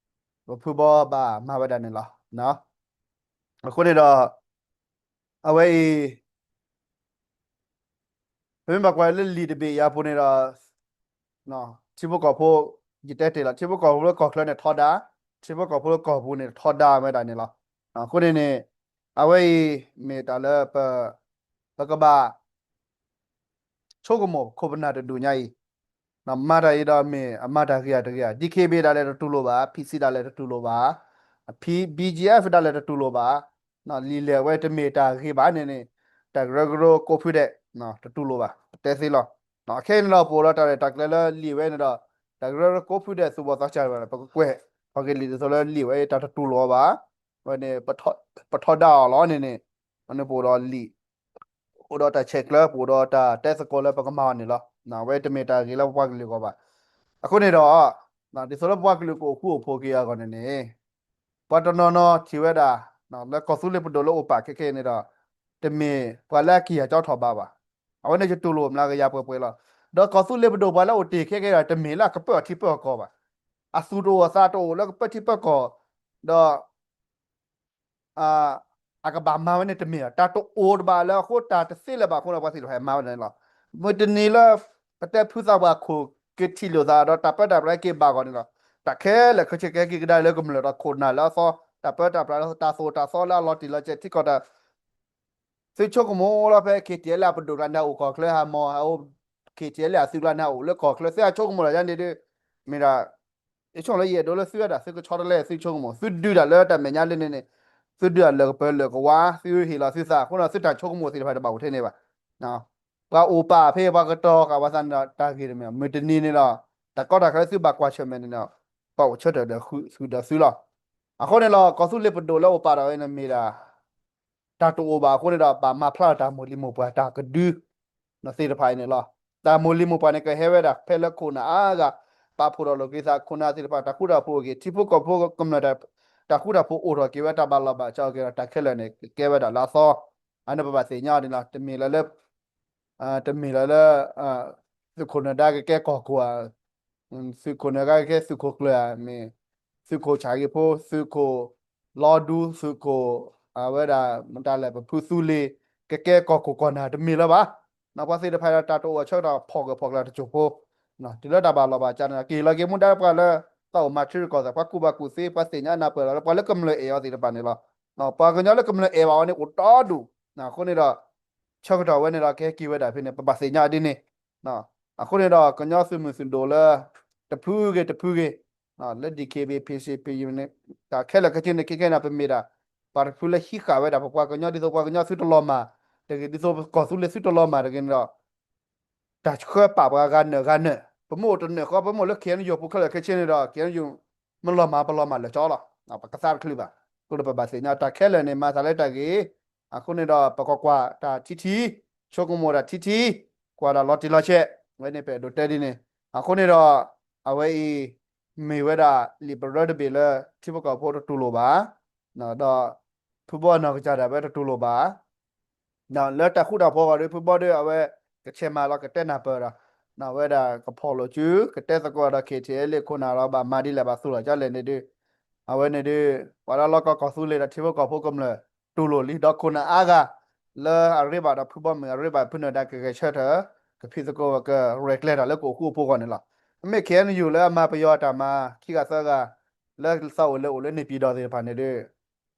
ပဖုဘီဘၣ်မၤဝဲဒၣ်န့ၣ်လီၤ. အဃိန့ၣ်ဒီး အဝဲအံၤ ပမ့ၢ်ဘၣ်ကွၢ်လၢလံာ်တဘ့ၣ်အံၤအပူၤန့ၣ်ဒီး ထံဖိကီၢ်ဖိ ယတဲတ့ၢ်လီၤ ထံဖိကီၢ်ဖိလၢကီၢ်ချၢန့ၣ်ထီဒါ, ထံဖိကီၢ်ဖိလၢကီၢ်ပူၤန့ၣ်ထီဒါဝဲဒၣ်န့ၣ်လီၤ. အဃိန့ၣ်န့ၣ် အဝဲအံၤ မ့ၢ်တၢ်လၢ ပကဘၣ် ဆိကမိၣ်ခိၣ်ပနၢ်တဒူၣ်ညါအံၤ, မၤတၢ်အံၤဒီးမ့ၢ်အမၤတၢ်ဂ့ၤတဂ့ၤဧါ, DKBA ဒၣ်လဲာ်တတူၢ်လိာ်ဘၣ်, PC ဒၣ်လဲာ်တတူၢ်လိာ်ဘၣ်, အဖံ BGF ဒၣ်လဲာ်တတူၢ်လိာ်ဘၣ်, လံာ်လဲၢ်ဝဲတမ့ၢ်တၢ်ဂ့ၤဘၣ်န့ၣ်န့ၣ် တၢ်ကရၢကရိကိးဖုဒဲး တတူၢ်လိာ်ဘၣ် ပတဲသ့လီၤ. အခဲအံၤန့ၣ်ဒီး ပအိၣ်ဒီးတၢ်ရဲၣ်တၢ်ကျဲၤလၢလံာ်ဝဲန့ၣ်ဒီး တၢ်ကရၢကရိကိးဖုဒဲးသူၣ်ဘီၣ်သးစၢ်ဘၣ်န့ၣ် ပကကွဲးထီၣ်က့ၤလံာ်ဒ်သိးလၢလံာ်ဝဲတၢ်တတူၢ်လိာ်အီၤဘၣ်, ဝဲန့ၣ် ပထီဒါအီၤလီၤန့ၣ်န့ၣ်, အန့ၣ်ပအိၣ်ဒီးလံာ် အိၣ်ဒီးတၢ်ဆဲးကျၢ ပအိၣ်ဒီးတၢ်တဲသကိးလၢပကမၤအီၤန့ၣ်လီၤ. အဝဲတမ့ၢ်တၢ်ဂ့ၤလၢပပှၤကလုာ်အဂီၢ်ဘၣ်. အဃိန့ၣ်ဒီး ဒ်သိးလၢပပှၤကလုာ်ကအိၣ်ဃူအိၣ်ဖိးက့ၤအဂီၢ်န့ၣ်န့ၣ် ပှၤတနီၤနီၤထံၣ်ဝဲဒၣ် လၢကီၢ်သူလ့ၤပဒိၣ်လၢအိၣ်ပာ်ခဲခဲအံၤန့ၣ်ဒီး တမ့ၢ်ပှၤလၢအကံၢ်အကီထီၣ်ဘးဘၣ်. အဝဲန့ၣ်ယတူၢ်လိာ်မျးကယၤပှဲၤပှဲၤလီၤ. ဒီးကီၢ်သူလ့ၤပဒိၣ်ပှၤလၢအိၣ်တ့ၢ်ခဲခဲဒီး တမ့ၢ်လၢအကပၢၢ်အထံပၢၢ်အကီၢ်ဘၣ်. အသူၣ်တအိၣ်အသးတအိၣ်လၢကပၢၢ်ထံပၢၢ်ကီၢ် ဒီး အကဘၣ်မၤဝဲန့ၣ်တမ့ၢ်ဘၣ်. တၢ်တအိၣ်တဘၣ်လၢအဃိ တၢ်တသ့လၢၤဘၣ်အဃိဒီး ပှၤသ့ၣ်တဖၣ်မၤဝဲဒၣ်န့ၣ်လီၤ. မုၢ်တနံၤလၢ ပတဲဖုသးပှၢ်ခိၣ်က့ၤထံၣ်လိာ်သးဒီး တၢ်ပၢတၢ်ပြးက့ၤဘၣ်အဂီၢ်န့ၣ်လီၤ. တၢ်ခဲလၢာ်ခဲဆ့ကဟဲက့ၤကဒါလၢကမျၢၢ်ဒီးခိၣ်နၢ်လၢအသီ, တၢ်ပၢတၢ်ပြးလၢတၢ်သိၣ်တၢ်သီလၢအလီၤတံၢ်လီၤဆဲးထံကီၢ်တၢ် သုဆိကမိၣ်လီၤဖဲ KTLA အပဒိၣ်ကျါန့ၣ်အိၣ်ကီၢ်ချၢဟးမီၢ်ဟးအိၣ် KTLA အသုးကျါန့ၣ်အိၣ်လၢကီၢ်ချၢ သုဟးဆိကမိၣ်တၢ်ယါန့ၣ်ဒုး မ့ၢ်ဒၣ် ယဆိကမိၣ်လၢယအဲၣ်ဒိးလၢသုဝဲဒၣ် သုကဆီတလဲသုဆိကမိၣ် သုဒုးတၢ်လၢတၢ်မဲာ်ညါလၢန့ၣ်န့ၣ် သုဒုးတၢ်လၢကပၢၤလၢကဝါ သုဟ့ၣ်လီၤသုသး အဃိဒီးသုတၢ်ဆိကမိၣ်သ့ၣ်တဖၣ်တဘၣ်အိၣ်ထဲန့ၣ်ဘၣ်. ပှၤအိၣ်ပာ်ဖဲပှၤကတီၤဃာ်ပှၤသးန့ၣ်ဒီး တၢ်ဂ့ၢ်တမ့ၢ် မုၢ်တနံၤန့ၣ်ဒီး တၢ်ကီတၢ်ခဲလၢသုဘၣ်ကွၢ်ဆၢၣ်မဲာ်န့ၣ်ဒီး ပှၤအိၣ်ဆၢထၢၣ်ဒီးသုဒီးသုလီၤ. အဃိန့ၣ်လီၤ ကီၢ်သူလ့ၤပဒိၣ်လၢအိၣ်ပာ်ဒီးဝဲန့ၣ်မ့ၢ်ဒၣ် တၢ်တအိၣ်ဘၣ်အဃိန့ၣ်ဒီး ဘၣ်မၤဖျါထီၣ်တၢ်မိၢ်လံၤမိၢ်ပှၢ်တၢ်ကဒု သ့ၣ်တဖၣ်အံၤန့ၣ်လီၤ. တၢ်မိၢ်လံၤမိၢ်ပှၢ်န့ၣ် ကဟဲဝဲဒၣ်ဖဲလၢခိၣ်နၢ်အါဂၤ ပာ်ဖှိၣ်ထီၣ်လိာ်က့ၤသး ခိၣ်နၢ်သ့ၣ်တဖၣ် တၢ်ဃူတၢ်ဖိးအိၣ်က့ၤ ထံဖိကီၢ်ဖိကမျၢၢ် တၢ်ဃူတၢ်ဖိးအိၣ်ထီၣ်က့ၤဝဲတၢ်ဘၣ်လီၤဘၣ်စးက့ၤဒီး တၢ်ခဲလၢာ်န့ၣ် ကကဲဝဲဒၣ်လၢအသီ, အန့ၣ်ပဘၣ်သ့ၣ်ညါအီၤန့ၣ်လီၤ. တမ့ၢ်လၢလၢ တမ့ၢ်လၢလၢ သုးခိၣ်နၢၤဒါကကဲကီၢ်ခိၣ်ဧါ, သုးခိၣ်နၢၤဒါကကဲသုးခိၣ်ကျၢၢ်ဧါ, မ့ၢ်သုးခိၣ်ဆၣ်ဂ့ၤဖိ သုးခိၣ်လီၤဒူ သုးခိၣ် အဝဲဒၣ် မတၤလဲၣ် ပဖုသူလ့ၤ ကကဲကီၢ်ခိၣ်ကီၢ်နၢ် တမ့ၢ်လၢၤဘၣ်. ပှၤသ့ၣ်တဖၣ်ဒီးတၢ်တအိၣ်အဆၢကတီၢ်ဖီၣ်ကဖီၣ်ကျၢၤတစိၢ်ဖိ တုၤလၢတၢ်ဘၣ်လီၤဘၣ်စးန့ၣ်ဒီး ကဟ့ၣ်လီၤက့ၤမူဒါပှၤလၢ သးအိၣ်မၤထံရူၢ်ကီၢ်သဲး ပှၤကူၣ်ဘၣ်ကူၣ်သ့ ပှၤသ့ၣ်ညါနၢ်ပၢၢ်လီၤလၢပှၤလၢကမျၢၢ်အဲၣ်အီၤသ့ၣ်တဖၣ်န့ၣ်လီၤ. ပှၤကညီလၢကမျၢၢ်အဲၣ်ဘၣ်အီၤန့ၣ်အိၣ်ဒီဒူၣ်, အဃိန့ၣ်ဒီး ဆၢကတီၢ်ဝဲန့ၣ်ဒီး ကဟဲက့ၤဝဲဒၣ်ဖဲန့ၣ် ပဘၣ်သ့ၣ်ညါဒ်န့ၣ်. အဃိန့ၣ်ဒီး ကညီသုးမုၢ်သုးဒိၣ်လၢ တဖုဂ့ၤတဖုဂ့ၤ လၢ DKBA PC ဖဲန့ၣ် တၢ်ခဲလၢာ်ခဲဆ့န့ၣ် ခဲခဲန့ၣ် ပမ့ၢ်ဒၣ် ပှၤတဖုလၢဟံးဃာ်ဝဲဒၣ်ပပှၤကညီ ဒ်သိးပှၤကညီသုတလီၤမၢ်တဂ့ၤ ဒ်သိးကီၢ်သူလ့ၤသုတလီၤမၢ်တဂ့ၤန့ၣ်ဒီး တၢ်ဆှၢပာ်ပှၤဂၤနၢၤဂၤနၢၤ ပမ့ၢ်အိၣ်တနၢၤဃီ ပမ့ၢ်အိၣ်လၢ KNU ပူၤခဲလၢာ်ခဲဆ့န့ၣ်ဒီး KNU မ့ၢ်လီၤမၢ် ပလီၤမၢ်လၢာ်ကၠီလီၤ. ပကသးတချုးဘၣ်. အဃိဒီးပဘၣ်သ့ၣ်ညါ တၢ်ခဲလၢာ်န့ၣ် မၤသးလၢတၢ်ဂ့ၤ, အဃိန့ၣ်ဒီး ပကကွၢ်တၢ်ထံထံ, ဆိကမိၣ်တၢ်ထံထံ, ကွၢ်တၢ်လီၤတံၢ်လီၤဆဲး, ဝဲန့ၣ်ပအဲၣ်ဒိးတဲဒ်န့ၣ်. အဃိန့ၣ်ဒီး အဝဲအံၤ မ့ၢ်ဝဲဒၣ်လံာ်ပရၢတဘ့ၣ်လၢ ထံဖိကီၢ်ဖိတတူၢ်လိာ်ဘၣ်, ဒီး ဖုဘီအနီၢ်ကစၢ်ဒၣ်ဝဲတတူၢ်လိာ်ဘၣ် လၢတၢ်ဃူတၢ်ဖိးအဂီၢ်ဒီး ဖုဘီဒီး အဝဲ ကဆဲးမၤလီၤ ကတဲနၢ်ပၢၢ်ဒီး အဝဲဒၣ်ကဖီၣ်လိာ်စု ကတဲသကိးဒီး KTLA ခိၣ်နၢ်ဒီး ဘၣ်မၤဒ်လဲၣ် ဘၣ်သူၣ်လီၤကလဲၣ်န့ၣ်ဒုး အဝဲန့ၣ်ဒုး ပှၤလၢလီၢ်ကီၢ်ကီၢ်သူလ့ၤဒီး ထံဖိကီၢ်ဖိကမျၢၢ် တူၢ်လိာ်လံ ဒီးခိၣ်နၢ်အါဂၤ လၢအရ့ဘၣ်ဒီးဖုဘီမုၢ် အရ့ဘၣ်ဖုနၢၤဒါ ကဂဲၤဆၢထၢၣ် ကဖံးသကိး ကရဲၣ်ကျဲၤတၢ်လၢကအိၣ်ဃူအိၣ်ဖိးအဂီၢ်န့ၣ်လီၤ. မ့မ့ၢ် KNU လၢအမၤပယီၤတၢ်မၤ ခံဂၤသၢဂၤ လၢသးအိၣ်လၢအိၣ်လၢ နေပြည်တော် သ့ၣ်တဖၣ်န့ၣ်ဒုး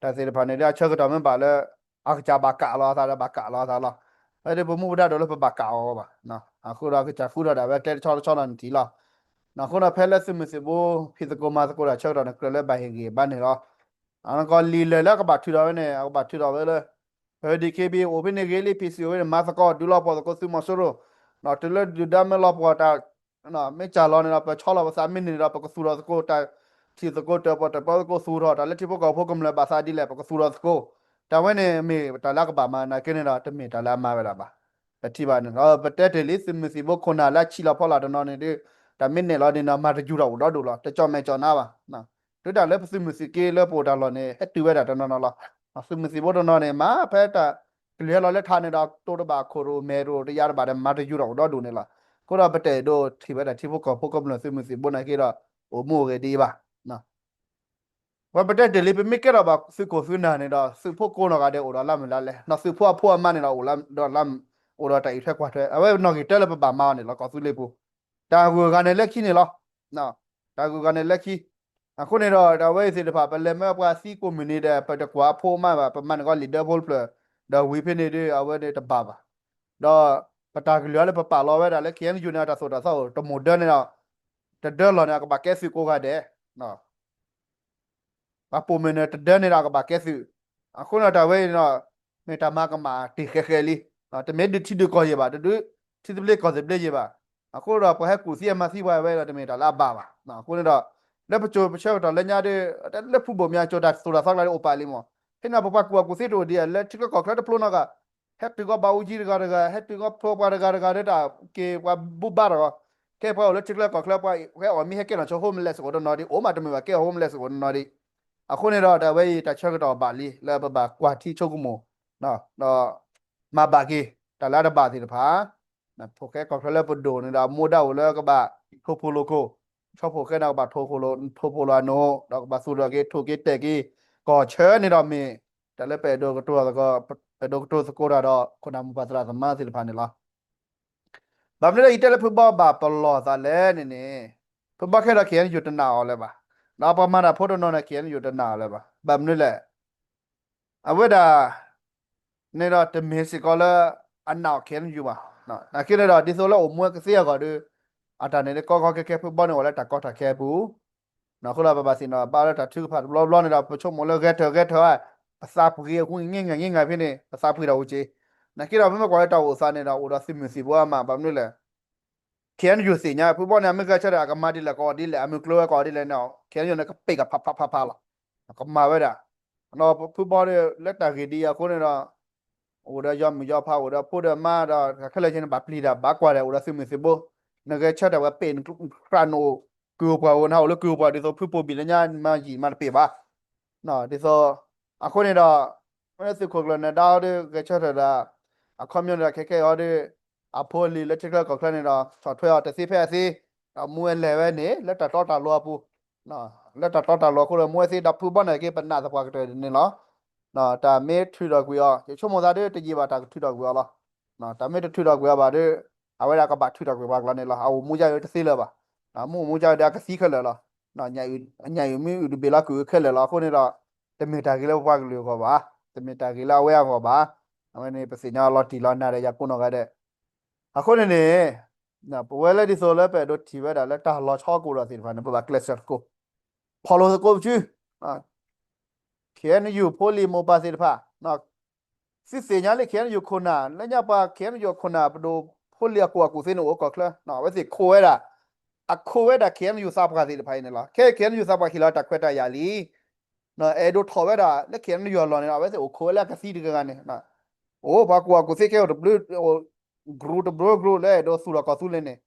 တၢ်သ့ၣ်တဖၣ်န့ၣ်ဒုး အဆၢကတီၢ်မ့ၢ်ဘၣ်လၢ အကစၢ်ဘၣ်ကးလီၤအသးဒီး ဘၣ်ကးလီၤအသးလီၤ. အဝဲဒၣ်ပမူပဒါဒိၣ်လၢပဘၣ်ကးအီၤဘၣ်. အဃိဒီးကစၢ်ဃုထီၣ်ဒၣ်ဝဲကျဲတဆီတဆီလီၤန့ၣ်ထံၣ်လီၤ. အဃိဒီးဖဲလၢသုးမုၢ်သံၣ်ဘိ ဖံးသကိးမၤသကိးတၢ်ဆၢကတီၢ်န့ၣ် ကြၢးလၢဘၣ်ဟ့ၣ်ဂံၢ်ဘါန့ၣ်လီၤ. အနီၢ်ကီၢ်လံာ်လဲၢ်လၢကဘၣ်ထုးထီၣ်ဝဲန့ၣ် အကဘၣ်ထုးထီၣ်ဝဲလၢ ပ DKBA အိၣ်ဖဲန့ၣ်ဂ့ၤလံ PC အိၣ်ဖဲန့ၣ် မၤသကိးဒုးလီၤပှီၢ်သကိးသုးမီၤစိရိၤ, တုၤလၢဒုၣ်ဒါမ့ၢ်လီၤပှီၢ်တၢ် မ့ၢ်စၢ်လီၤန့ၣ်ဒီး ပဆီလီၤပသးမ့ၢ်န့ၢ်န့ၣ်ဒီး ပကသူၣ်ထီၣ်သကိး တၢ်ထံၣ်သကိးတၢၣ်ပီၣ်တၢၣ်ပီသကိးသူၣ်ထီၣ် တၢ်လၢထံဖိကီၢ်ဖိကမျၢၢ်ဘၣ်သးဒ်လဲၣ် ပကသူၣ်ထီၣ်သကိး, တၢ်ဝဲန့ၣ်မ့ၢ်တၢ်လၢအကဘၣ်မၤနာ်က့န့ၣ်ဒီး တမ့ၢ်တၢ်လၢအမၤဝဲဒၣ်ဘၣ်. ပထံၣ်ဘၣ်န့ၣ် ပတဲတ့ၢ်လံ သုးမုၢ်သံၣ်ဘိခိၣ်နၢ်လၢအဆံးလီၤဖီလာ်တနီၤန့ၣ်ဒုး တၢ်မ့ၢ်နဲၣ်လီၤဒ်န့ၣ်ဒီး မၤတယူၤတၢ်အိၣ်ဒီဒူၣ်လီၤ တကၠီၣ်မဲာ်ကၠီၣ်နါဘၣ်. တုၤဒၣ်လၢပသုးမုၢ်သံၣ်က့လၢပအိၣ်တၢ်လီၢ်န့ၣ် ဟဲတုၤဝဲဒၣ်တနီၤနီၤလီၤ. သုးမုၢ်သံၣ်ဘိတနီၤန့ၣ် မၤဖဲတၢ်ကလုၢ်ဟဲလီၤလၢထးန့ၣ်ဒီး တိၢ်တဘၣ်ခိၣ်တအိၣ်မဲာ်တအိၣ်တယါတဘၣ်ဒီး မၤတယူၤတၢ်အိၣ်ဒီဒူၣ်န့ၣ်လီၤ. အဃိဒီးပတအဲၣ်ဒိးထံၣ်ဝဲဒၣ်ထံဖိကီၢ်ဖိကမျၢၢ်သုးမုၢ်သံၣ်ဘိနာ်က့ဒီး အိၣ်မူအိၣ်ဂဲၤဒ်အံၤဘၣ်. ပှၤပတဲတ့ၢ်လံ ပမ့ၢ်ကဲထီၣ်ဘၣ်သုးခိၣ်သုးနၢ်န့ၣ်ဒီး သုးဖိကိးနီၢ်ဂၤဒဲးအိၣ်ဒီးလါမုၢ်လါလဲ, နီၢ်သုးဖိအဖိအမါန့ၣ်ဒီးအိၣ်ဒီးလါ အိၣ်ဒီးတၢ်အံးထွဲကွၢ်ထွဲ အဝဲနီၣ်ဂံၢ်တၢလၢပဘၣ်မၤအီၤန့ၣ်လီၤ ကီၢ်သူလ့ၤပူၤ, တၢ်ဂုၤဂၤန့ၣ်လၢခံန့ၣ်လီၤ. တၢ်ဂုၤဂၤန့ၣ်လၢခံ, အဃိန့ၣ်ဒီး တၢ်ဝဲအံၤသ့ၣ်တဖၣ် ပလဲၤမၢပှၤသံကိးမုၢ်နံၤဒီး ပတကွၢ်အဖိမးဘၣ်, ပမၤန့ၢ်ကီးလံာ်ဒၢဖိတဖျၢၣ်, ဒီးဝံၤဖဲန့ၣ်ဒီး အဝဲန့ၣ်တဘၣ်ဘၣ်. ဒီးပတၢ်ကလုၢ်အါလၢပပာ်လီၤဝဲဒၣ်လၢ ခ့ၣ်အဲၣ်ယူၣ်န့ၣ် တၢ်သိၣ်တၢ်သီအိၣ် တမိၢ်ဒၢန့ၣ်ဒီး တဒၢလီၤန့ၣ် အကဘၣ်ကဲသုးကိးဂၤဒဲး ပှၤပိာ်မုၣ်န့ၣ် တဒၢန့ၣ်ဒီး အကဘၣ်ကဲသုး, အဃိန့ၣ်တၢ်ဝဲအံၤန့ၣ်ဒီး မ့ၢ်တၢ်မၤကမၣ်တ့ၢ်ဃဲးဃဲးလံ, တမ့ၢ်ဒုးထံဒုးကီၢ်ယံၤဘၣ်, တဒုးထံသဘျ့ကီၢ်သဘျ့ယံၤဘၣ်, အဃိဒီးပှၤဟဲကူၣ်သံအမၤသံပှၤဝဲဒီး တမ့ၢ်တၢ်လၢအဘၣ်ဘၣ်. အဃိန့ၣ်ဒီး လၢပစိၤပဆၢကတီၢ်လၢညါဒီး လၢဖုဘိၣ်မၠါကၠိ တၢ်သိၣ်တၢ်သီကျါန့ၣ်အိၣ်ပာ်လံမး, ဖဲန့ၣ်ပပှၤကူၣ်ဘၣ်ကူၣ်သ့တအိၣ်ဒံးဧါ, လၢထံချၢကီၢ်ချၢတဖျိနီတဂၤ, ဟဲတုၤကီးဘၣ်အူကၠံတဂၤတဂၤ, ဟဲတုၤကီးဖျိပှၤတဂၤတဂၤဒီး တၢ်က့ၤပှၤဘူၣ်ဘါတဂၤ, ခဲအံၤပှၤအိၣ်လၢထံချၢကီၢ်ချၢ ပှၤဟဲအီၣ်မ့ၢ်ဟဲကဲနီၢ်ဆိ homeless အိၣ်တနီၤဒံး, အိၣ်မးတမုာ်ဘၣ် ကဲအီၤ homeless အိၣ်တနီၤဒံး, အဃိန့ၣ်ဒီး တၢ်ဝဲအံၤတၢ်ဆၢကတီၢ်ဘၣ်လံ လၢပဘၣ်ကွၢ်ထံဆိကမိၣ် ဒီးမၤဘၣ်က့ၤ တၢ်လၢအတဘၣ်သ့ၣ်တဖၣ်, ဖိၣ်ဃဲကီၢ်ချၢလၢပဒိၣ်န့ၣ်ဒီး အမူဒါအိၣ်လၢကဘၣ်ထိၣ်ဖိလိာ်ခိၣ်, ဆီဖိၣ်ဃဲန့ၣ်ကဘၣ်ထိၣ်ဖိလိာ်အနိၣ် ဒီးကဘၣ်သူၣ်ထီၣ်က့ၤ ထိၣ်က့ၤတဲာ်က့ၤ ကီၢ်ဆၢန့ၣ်ဒီးမ့ၢ် တၢ်လၢပအဲၣ်ဒိးကတိၤသကိး, ပအဲၣ်ဒိးကတိၤသကိးတၢ်ဒီး ခိၣ်နၢ်မိၢ်ပၢ်သရၣ်သမါသ့ၣ်တဖၣ်န့ၣ်လီၤ. ဘၣ်မနုၤလၢယတဲလၢဖုဘီဘၣ်ပလီၢ်သးလဲၣ်န့ၣ်န့ၣ်, ဖုဘီခဲဒီး ခ့ၣ်အဲၣ်ယူၣ်တနာ်အီၤလၢၤဘၣ်, ဒီးပှၤမၤတၢ်ဖိတနီၤန့ၣ် ခ့ၣ်အဲၣ်ယူၣ်တနာ်အီၤလၢၤဘၣ်. ဘၣ်မနုၤလဲၣ်, အဝဲဒၣ် န့ၣ်ဒီးတမ့ၢ်စ့ၢ်ကီးလၢ အနာ်အီၤ ခ့ၣ်အဲၣ်ယူၣ်ဘၣ်. နာ်က့န့ၣ်ဒီး ဒ်သိးလၢအိၣ်မူကသ့အဂီၢ်ဒီး အတၢ်န့ၣ်ကီကီခဲခဲ ဖုဘီန့ၣ်အိၣ်လၢတၢ်ကီတၢ်ခဲအပူၤ, အဃိဒီးပဘၣ်သ့ၣ်နီၣ်ဘၣ်လၢတၢ်ထုကဖၣ်တဘျီဘျီန့ၣ်ဒီး ပဆိကမိၣ်လၢဂဲၤထၢၣ်ဂဲၤထၢၣ်ဧါ, ပသးပှ့ၤအဃိ ငဲၢ်ငဲၢ်ငဲၢ်ဖဲန့ၣ် ပသးပှ့ၤတၢ်အိၣ်က့ၤ, နာ်က့ဒီး ပမ့ၢ်ကွၢ်လၢတၢ်အိၣ်သးန့ၣ်ဒီး အိၣ်ဒီးသုးမုၢ်သံၣ်ဘိအါမး. ဘၣ်မနုၤလဲၣ် ခ့ၣ်အဲၣ်ယူၣ်သ့ၣ်ညါ ဖုဘီန့ၣ် အမ့ၢ်ဂဲၤဆၢထၢၣ် အကမၤဒ်လဲၣ် ကအီၣ်ဒ်လဲၣ် အမုၢ်ကျိၤဝဲ ကအီၣ်ဒ်လဲၣ်န့ၣ် ခ့ၣ်အဲၣ်ယူၣ်န့ၣ် ကပ့ၢ်ကဖးဖးဖးဖးလီၤ, ကမၤဝဲဒၣ်. ဒီးဖုဘီန့ၣ် လၢတၢ်ဂ့ၢ်ဒ်အံၤအဃိန့ၣ်ဒီး အိၣ်ဒီးယီၤမုၣ်ယီၤဖး အိၣ်ဒီးဖိဒီးမါဒီး ခဲလၢာ်က့န့ၣ် ဘၣ်ပျံၤတၢ်ဘၣ်ကွၢ်တၢ် အိၣ်ဒီးသုးမုၢ်သံၣ်ဘိ, နဂဲၤဆၢထၢၣ်ဝဲ ပ့ၢ်နကြၢးနအိၣ် ကုၢ်အိၣ်ပှၢ်အိၣ် နဟးအိၣ်လၢကုၢ်အိၣ်ပှၢ် ဒ်သိးဖုပိၢ်ဘံၣ်လၢညါ မၤယံာ်မၤတပ့ၢ်ဘၣ် ဒ်သိး အဃိန့ၣ်ဒီး မ့ၢ်သုးခိၣ်ကျၢၢ်နၢၤဒါအီၤဒီး ဂဲၤဆၢထၢၣ်ဒီး အခီပညီဒီး ခဲခဲအံၤအီၤဒီး အဖိအလံၤလၢထံချၢကီၢ်ချၢန့ၣ်ဒီး ဆီၣ်ထွဲအီၤတသ့ဖဲအသ့, ဒီးမူဝဲလဲၤဝဲန့ၣ် လၢတၢ်တီတၢ်လိၤအပူၤ, လၢတၢ်တီတၢ်လိၤအဃိဒီး မူဝဲသ့ဒီး ဖုဘီန့ၣ်က့ ပနာ်သပှၢ်ကတၢၢ်န့ၣ်လီၤ. တၢ်မ့ၢ်ထုးထီၣ်ကွံာ်အီၤ ယဆိကမိၣ်သးဒီး တယံာ်ဘၣ်တၢ်ကထုးထီၣ်ကွံာ်အီၤလီၤ. တၢ်မ့ၢ်တထုးထီၣ်ကွံာ်အီၤဘၣ်ဒီး အဝဲဒၣ်ကဘၣ်ထုးထီၣ်ကွံာ်ပှၤကျါန့ၣ်လီၤ. အအိၣ်မူယါယိတသ့လၢၤဘၣ်. မ့ၢ်အိၣ်မူယါယိဒီး အကသံခဲလၢာ်လီၤ. ညၣ်အုၣ်မ့ၢ်အုၣ်တဘ့ၣ်လီၤ ကုၢ်အုၣ်ခဲလၢာ်လီၤ. အဃိန့ၣ်ဒီး တမ့ၢ်တၢ်ဂ့ၤလၢပပှၤကလုာ်အဂီၢ်ဘၣ်, တမ့ၢ်တၢ်ဂ့ၤလၢအဝဲအဂီၢ်ဘၣ်. အဝဲန့ၣ် ပသ့ၣ်ညါလီၤတံၢ်လီၤနၤဒီး ယၤကိးနီၢ်ဂၤဒဲး. အဃိန့ၣ်န့ၣ် ပဝဲလၢဒ်သိးလၢပအဲၣ်ဒိးထံၣ်ဝဲဒၣ်လၢတၢ်လီၤဆီကအိၣ်ဒီးသ့ၣ်တဖၣ်န့ၣ် ပဘၣ်ကျဲးစၢးသကိး, ဖီၣ်လိာ်သကိးပစု ခ့ၣ်အဲၣ်ယူၣ်ဖိလံၤမိၢ်ပၢ်သ့ၣ်တဖၣ် သုသ့ၣ်ညါလံ ခ့ၣ်အဲၣ်ယူၣ်ခိၣ်နၢ် လၢညါပှၤ ခ့ၣ်အဲၣ်ယူၣ်ခိၣ်နၢ် ပဒိၣ်ဖိလံၤအကူၣ်ဘၣ်ကူၣ်သ့န့ၣ် အိၣ်ကီၢ်ချၢ အဝဲသ့ၣ်ခိးဝဲဒၣ်, အခိးဝဲဒၣ် ခ့ၣ်အဲၣ်ယူၣ်သးပှၢ်သ့ၣ်တဖၣ်အံၤန့ၣ်လီၤ. ခဲအံၤ ခ့ၣ်အဲၣ်ယူၣ်သးပှၢ်ဟ့ၣ်လီၤတၢ်ခွဲးတၢ်ယာ်လံ အဲၣ်ဒိးထီၣ်ဝဲဒၣ်လၢ ခ့ၣ်အဲၣ်ယူၣ်အလီၢ်န့ၣ် အဝဲသ့ၣ်အိၣ်ခိးဝဲလၢအကသံတဂၤဂၤန့ၣ်, အိၣ်ပှၤကူၣ်ဘၣ်ကူၣ်သ့ခဲအိၣ်တဘျုး အိၣ် group တဘျုး group လၢအဲၣ်ဒိးသူၣ်ထီၣ်ကီၢ်သူလ့ၤန့ၣ်,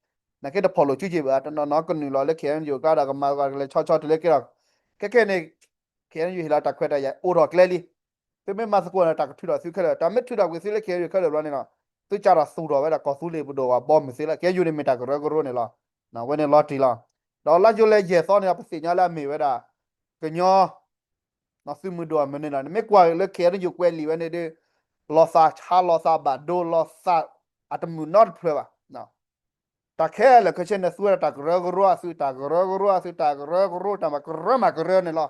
နာ်က့တဖီၣ်လိာ်စုက့ၤဘၣ် တနီၤနီၤကနုာ်လီၤလၢ ခ့ၣ်အဲၣ်ယူၣ်ကျါဒီး ကမၤကလဲၤဆီဆီတုၤလၢကဲထီၣ်, ခဲခဲန့ၣ် ခ့ၣ်အဲၣ်ယူၣ်ဟ့ၣ်လီၤတၢ်ခွဲးတၢ်ယာ်အိၣ်ထီၣ်ကျဲလံ. သုမ့ၢ်မၤသကိးန့ၣ် တၢ်ကထုးထီၣ်သုခဲလၢာ်, တၢ်မ့ၢ်ထုးထီၣ်ကွံာ်သုလၢ ခ့ၣ်အဲၣ်ယူၣ်ခဲလၢာ်ဘျီန့ၣ်လီၤ, သုကးထီၣ်သူၣ်ထီၣ်ဝဲဒၣ်ကီၢ်သူလ့ၤပဒိၣ်ဝဲဘီမုၢ်သ့လီၤ. ခ့ၣ်အဲၣ်ယူၣ်န့ၣ်မ့ၢ်တၢ်ကရၢကရိန့ၣ်လီၤ. အဝဲန့ၣ်လီၤတံၢ်လီၤ. ဒီးလါယူၤလံယဲၢ်သီန့ၣ်ဒီး ပသ့ၣ်ညါလၢအမ့ၢ်ဝဲဒၣ် ကညီ သုးမုၢ်ဒိၣ်အမုၢ်နံၤလီၤ. နမ့ၢ်ကွၢ်လၢ ခ့ၣ်အဲၣ်ယူၣ်ကွဲးလံာ်ဝဲန့ၣ်ဒီး လီၤသးဆါ လီၤသးဘၣ်ဒိ လီၤသးအတမုာ်နီတဖျၢၣ်ဘၣ်. တၢ်ခဲလၢာ်ခဲဆ့န့ၣ် သူဝဲဒၣ်တၢ်ကရၢကရိ အသုးတၢ်ကရၢကရိ တၢ်မၤကရၢမၤကရၢန့ၣ်လီၤ.